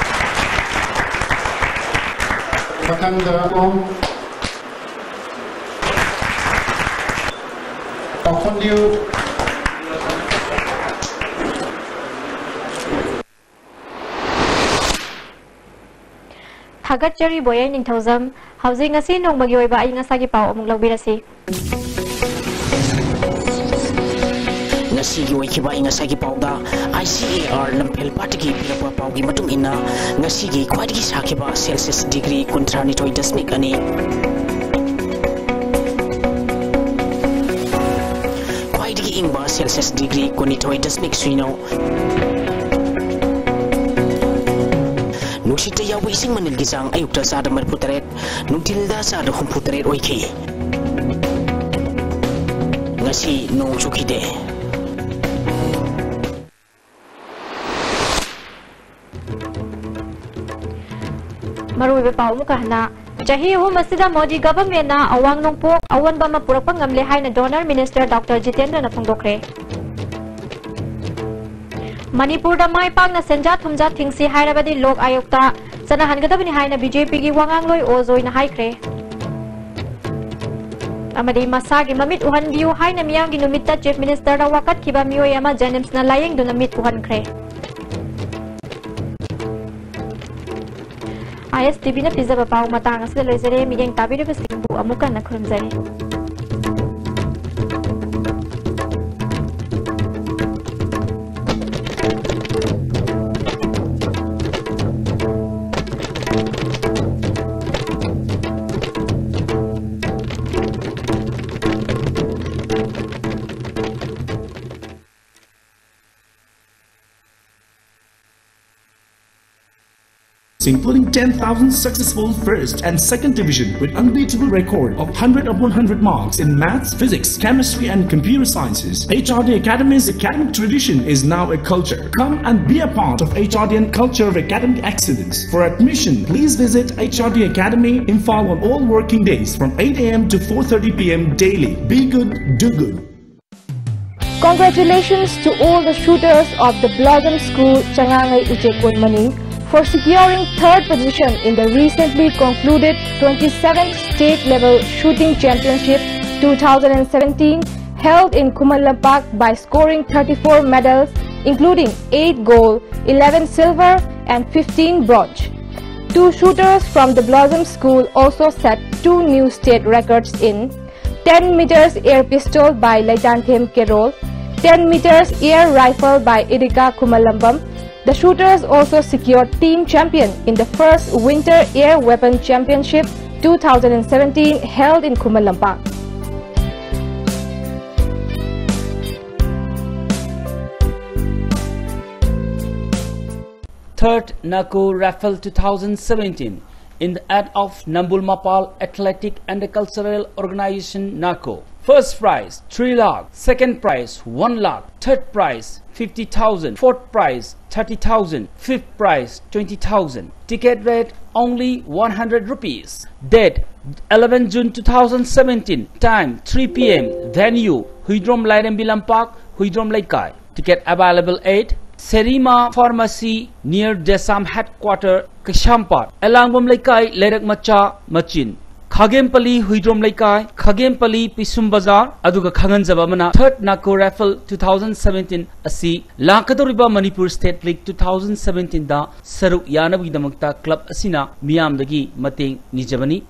ꯃꯊꯪꯗ ꯄꯥꯎꯈꯣꯟꯕꯤꯌꯨ꯫ ꯊꯥꯒꯠꯆꯔꯤ ꯕꯣꯌꯥꯏ ꯅꯤꯡꯊꯧꯖꯝ꯫ ꯍꯧꯖꯤꯛ ꯉꯁꯤ ꯅꯣꯡꯃꯒꯤ ꯑꯣꯏꯕ ꯑꯏꯪ ꯑꯁꯥꯒꯤ ꯄꯥꯎ ꯑꯃꯨꯛ ꯂꯧꯕꯤꯔꯁꯤ꯫ ꯁꯤꯒꯤ ꯑꯣꯏꯈꯤꯕ ꯑꯏꯪ ꯑꯁꯥꯒꯤ ꯄꯥꯎꯗ, ꯑꯥꯏ ꯁꯤ ꯑꯦ ꯑꯥꯔ ꯂꯝꯐꯦꯜ ꯄꯥꯠꯇꯒꯤ ꯄꯤꯔꯛꯄ ꯄꯥꯎꯒꯤ ꯃꯇꯨꯡ ꯏꯟꯅ, ꯉꯁꯤꯒꯤ ꯈ꯭ꯋꯥꯏꯗꯒꯤ ꯁꯥꯈꯤꯕ ꯁꯦꯜꯁꯤꯌꯁ ꯗꯤꯒ꯭ꯔꯤ ꯀꯨꯟꯊ꯭ꯔꯥ ꯅꯤꯊꯣꯏ ꯗꯁꯃꯤꯛ ꯑꯅꯤ, ꯈ꯭ꯋꯥꯏꯗꯒꯤ ꯏꯪꯕ ꯁꯦꯜꯁꯤꯌꯁ ꯗꯤꯒ꯭ꯔꯤ ꯀꯨꯟꯅꯤꯊꯣꯏ ꯗꯁꯃꯤꯛ ꯁꯤꯅꯣ, ꯅꯨꯡꯁꯤꯠꯇ ꯌꯥꯎꯕ ꯏꯁꯤꯡ ꯃꯅꯤꯜꯒꯤ ꯆꯥꯡ ꯑꯌꯨꯛꯇ ꯆꯥꯗ ꯃꯔꯤꯐꯨ ꯇꯔꯦꯠ, ꯅꯨꯡꯊꯤꯜꯗ ꯆꯥꯗ ꯍꯨꯝꯐꯨ ꯇꯔꯦꯠ ꯑꯣꯏꯈꯤ꯫ ꯉꯁꯤ ꯅꯣꯡ ꯆꯨꯈꯤꯗꯦ꯫ ꯃꯔꯨꯑꯣꯏꯕ ꯄꯥꯎ ꯑꯃꯨꯛꯀ ꯍꯟꯅ꯫ ꯆꯍꯤ ꯑꯍꯨꯝ ꯑꯁꯤꯗ ꯃꯣꯗꯤ ꯒꯚꯔꯟꯃꯦꯟꯠꯅ ꯑꯋꯥꯡ ꯅꯣꯡꯄꯣꯛ ꯑꯑꯣꯟꯕ ꯑꯃ ꯄꯨꯔꯛꯄ ꯉꯝꯂꯦ ꯍꯥꯏꯅ ꯗꯣꯅꯔ ꯃꯤꯅꯤꯁꯇꯔ ꯗꯣꯛꯇꯔ ꯖꯤꯇꯦꯟꯗ꯭ꯔꯅ ꯐꯣꯡꯗꯣꯛꯈ꯭ꯔꯦ꯫ ꯃꯅꯤꯄꯨꯔꯗ ꯃꯥꯏ ꯄꯥꯛꯅ ꯁꯦꯟꯖꯥ ꯊꯨꯝꯖꯥ ꯊꯤꯡꯁꯤ ꯍꯥꯏꯔꯕꯗꯤ ꯂꯣꯛ ꯑꯥꯌꯣꯒꯇ ꯆꯠꯅꯍꯟꯒꯗꯕꯅꯤ ꯍꯥꯏꯅ ꯕꯤ ꯖꯦ ꯄꯤꯒꯤ ꯋꯥꯉꯥꯡꯂꯣꯏ ꯑꯣ ꯖꯣꯏꯅ ꯍꯥꯏꯈ꯭ꯔꯦ꯫ ꯑꯃꯗꯤ ꯃꯁꯥꯒꯤ ꯃꯃꯤꯠ ꯎꯍꯟꯕꯤꯌꯨ ꯍꯥꯏꯅ ꯃꯤꯌꯥꯝꯒꯤ ꯅꯨꯃꯤꯠꯇ ꯆꯤꯐ ꯃꯤꯅꯤꯁꯇꯔꯗ ꯋꯥꯀꯠꯈꯤꯕ ꯃꯤꯑꯣꯏ ꯑꯃ ꯖꯦꯅꯤꯝꯁꯅ ꯂꯥꯌꯦꯡꯗꯨꯅ ꯃꯤꯠ ꯎꯍꯟꯈ꯭ꯔꯦ꯫ ꯑꯥꯏ ꯑꯦꯁ ꯇꯤ ꯚꯤꯅ ꯄꯤꯖꯕ ꯄꯥꯎ ꯃꯇꯥꯡ ꯑꯁꯤꯗ ꯂꯣꯏꯖꯔꯦ꯫ ꯃꯤꯠꯌꯦꯡ ꯇꯥꯕꯤꯔꯤꯕꯁꯤꯡꯕꯨ ꯑꯃꯨꯛ ꯍꯟꯅ ꯈꯨꯔꯨꯝꯖꯔꯤ꯫ Including ten thousand successful first and second division with unbeatable record of hundred upon hundred marks in maths, physics, chemistry, and computer sciences. H R D Academy's academic tradition is now a culture. Come and be a part of H R D N culture of academic excellence. For admission, please visit H R D Academy, Imphal on all working days from eight A M to four thirty P M daily. Be good, do good. Congratulations to all the shooters of the Blossom School, Changangai Uche Konmani, for securing third position in the recently concluded twenty-seventh state level shooting championship two thousand seventeen, held in Khuman Lampak by scoring thirty-four medals, including eight gold, eleven silver, and fifteen bronze. Two shooters from the Blossom School also set two new state records in ten meters air pistol by Leitanthem Kerol, ten meters air rifle by Idika Kumalambam. The shooters also secured team champion in the first Winter Air Weapon Championship two thousand seventeen held in Kumalampak. Third NACO Raffle two thousand seventeen in the ad of Nambul Mapal Athletic and Cultural Organization, NACO. First prize three lakh, second prize one lakh, third prize fifty thousand, fourth prize thirty thousand, fifth prize twenty thousand. Ticket rate only one hundred rupees. Date eleven June two thousand seventeen. Time three P M. Venue Huidrom Lairembi Lampak, Huidrom Leikai. Ticket available at Serima Pharmacy near Desam Headquarter, Kaisampad, Elangwam Leikai, Leirak Macha, Machin, Khagempali, Huidrom Leikai, Khagempali, Pisum Bazar, ꯑꯗꯨꯒ ꯈꯪꯍꯟꯖꯕ ꯑꯃꯅ, Third NACO Raffle two thousand seventeen ꯑꯁꯤ ꯂꯥꯛꯀꯗꯧꯔꯤꯕ Manipur State League two thousand seventeen ꯗ ꯁꯔꯨꯛ ꯌꯥꯅꯕꯒꯤꯗꯃꯛꯇ club ꯑꯁꯤꯅ ꯃꯤꯌꯥꯝꯗꯒꯤ ꯃꯇꯦꯡ ꯅꯤꯖꯕꯅꯤ꯫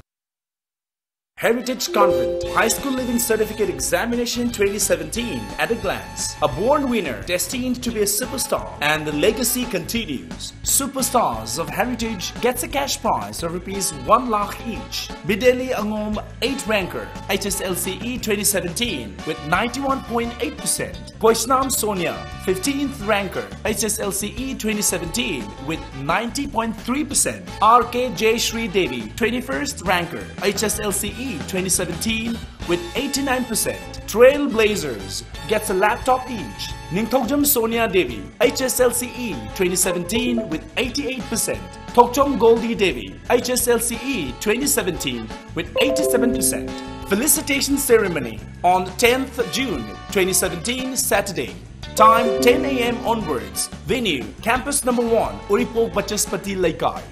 Heritage Convent High School Leaving Certificate Examination twenty seventeen at a glance. A born winner destined to be a superstar, and the legacy continues. Superstars of Heritage gets a cash prize of rupees one lakh each. Bideli Angom, eight ranker, H S L C E twenty seventeen with ninety-one point eight percent. Koisnam Sonia, fifteenth ranker, H S L C E twenty seventeen with ninety point three percent. R K Jayashri Devi, twenty-first ranker, H S L C E twenty seventeen with eighty-nine percent. Trailblazers gets a laptop each. Ningthoujam Sonia Devi, H S L C E twenty seventeen with eighty-eight percent. Thokchom Goldie Devi, H S L C E twenty seventeen with eighty-seven percent. Felicitation ceremony on tenth June twenty seventeen, Saturday. Time ten A M onwards. Venue, Campus Number One, Uripok Bachaspati Leikai.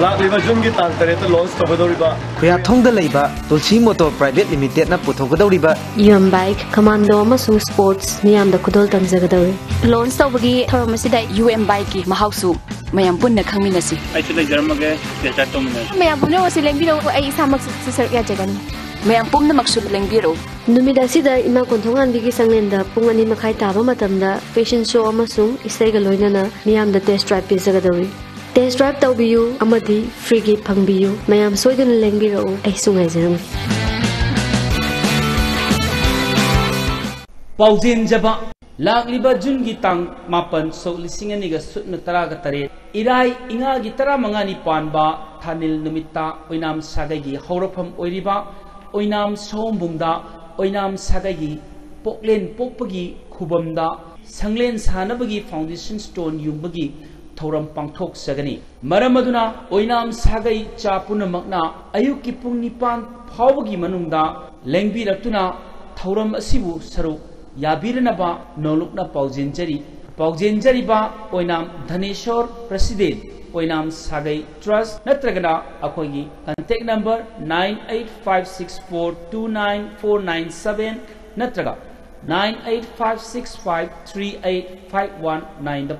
ꯂꯥꯛꯂꯤꯕ ꯖꯨꯟꯒꯤ ꯇꯥꯡ ꯇꯔꯦꯠꯇ launch ꯇꯧꯒꯗꯧꯔꯤꯕ ꯈꯨꯌꯥꯊꯣꯡꯗ ꯂꯩꯕ Tulsi motor private ꯂꯤꯃꯤꯇꯦꯗꯅ ꯄꯨꯊꯣꯛꯀꯗꯧꯔꯤꯕ U M bike, Commando ꯑꯃꯁꯨꯡ ꯁ꯭ꯄꯣꯔꯠꯁ ꯃꯤꯌꯥꯝꯗ ꯈꯨꯗꯣꯜ ꯇꯝꯖꯒꯗꯧꯔꯤ꯫ Launch ꯇꯧꯕꯒꯤ ꯊꯧꯔꯝ ꯑꯁꯤꯗ ꯌꯨ ꯑꯦꯝ ꯕꯥꯏꯛꯀꯤ ꯃꯍꯥꯎꯁꯨ ꯃꯌꯥꯝ ꯄꯨꯟꯅ ꯈꯪꯃꯤꯟꯅꯁꯤ꯫ ꯑꯩꯁꯨ ꯂꯩꯖꯔꯝꯃꯒꯦ, ꯇꯦꯁ ꯗ꯭ꯔꯥꯏꯚ ꯇꯧꯃꯤꯟꯅꯁꯤ꯫ ꯃꯌꯥꯝ ꯄꯨꯝꯅꯃꯛꯁꯨ ꯂꯦꯡꯕꯤꯔꯛꯎ, ꯑꯩ ꯏꯁꯥꯃꯛꯁꯨ ꯁꯔꯨꯛ ꯌꯥꯖꯒꯅꯤ꯫ ꯃꯌꯥꯝ ꯄꯨꯝꯅꯃꯛꯁꯨ ꯂꯦꯡꯕꯤꯔꯛꯎ꯫ ꯅꯨꯃꯤꯠ ꯑꯁꯤꯗ ꯏꯃꯥ ꯀꯣꯟꯊꯧꯉꯥꯟꯕꯤꯒꯤ ꯆꯥꯛꯂꯦꯟꯗ ꯄꯨꯡ ꯑꯅꯤ ꯃꯈꯥꯏ ꯇꯥꯕ ꯃꯇꯝꯗ fashion show ꯑꯃꯁꯨꯡ ꯏꯁꯩꯒ ꯂꯣꯏꯅꯅ ꯃꯤꯌꯥꯝꯗ test drive ꯄꯤꯖꯒꯗꯧꯔꯤ꯫ Test drive ꯇꯧꯕꯤꯌꯨ ꯑꯃꯗꯤ free gift ꯐꯪꯕꯤꯌꯨ꯫ ꯃꯌꯥꯝ ꯁꯣꯏꯗꯅ ꯂꯦꯡꯕꯤꯔꯛꯎ, ꯑꯩꯁꯨ ꯉꯥꯏꯖꯔꯝꯒꯦ꯫ ꯄꯥꯎꯖꯦꯟꯖꯕ꯫ ꯂꯥꯛꯂꯤꯕ ꯖꯨꯟꯒꯤ ꯇꯥꯡ ꯃꯥꯄꯟ, ꯁꯣꯛ ꯂꯤꯁꯤꯡ ꯑꯅꯤꯒ ꯁꯨꯞꯅ ꯇꯔꯥꯒ ꯇꯔꯦꯠ, ꯏꯔꯥꯏ, ꯏꯉꯥꯒꯤ ꯇꯔꯥꯃꯉꯥꯅꯤ ꯄꯥꯟꯕ ꯊꯥꯅꯤꯜ ꯅꯨꯃꯤꯠꯇ ꯑꯣꯏꯅꯥꯝ ꯁꯥꯒꯩꯒꯤ ꯍꯧꯔꯛꯐꯝ ꯑꯣꯏꯔꯤꯕ ꯑꯣꯏꯅꯥꯝ ꯁꯑꯣꯝꯕꯨꯡꯗ ꯑꯣꯏꯅꯥꯝ ꯁꯥꯒꯩꯒꯤ ꯄꯣꯛꯂꯦꯟ ꯄꯣꯛꯄꯒꯤ ꯈꯨꯕꯝꯗ ꯁꯪꯂꯦꯟ ꯁꯥꯅꯕꯒꯤ foundation stone ꯌꯨꯡꯕꯒꯤ ꯊꯧꯔꯝ ꯄꯥꯡꯊꯣꯛꯆꯒꯅꯤ꯫ ꯃꯔꯝ ꯑꯗꯨꯅ ꯑꯣꯏꯅꯥꯝ ꯁꯥꯒꯩ ꯆꯥ ꯄꯨꯝꯅꯃꯛꯅ ꯑꯌꯨꯛꯀꯤ ꯄꯨꯡ ꯅꯤꯄꯥꯟ ꯐꯥꯎꯕꯒꯤ ꯃꯅꯨꯡꯗ ꯂꯦꯡꯕꯤꯔꯛꯇꯨꯅ ꯊꯧꯔꯝ ꯑꯁꯤꯕꯨ ꯁꯔꯨꯛ ꯌꯥꯕꯤꯔꯅꯕ ꯅꯣꯂꯨꯛꯅ ꯄꯥꯎꯖꯦꯟꯖꯔꯤ꯫ ꯄꯥꯎꯖꯦꯟꯖꯔꯤꯕ ꯑꯣꯏꯅꯥꯝ ꯙꯅꯦꯁꯣꯔ, president, ꯑꯣꯏꯅꯥꯝ ꯁꯥꯒꯩ trust, ꯅꯠꯇ꯭ꯔꯒꯅ ꯑꯩꯈꯣꯏꯒꯤ contact number nine eight five six four two nine four nine seven ꯅꯠꯇ꯭ꯔꯒ nine eight five six five three eight five one nine ꯗ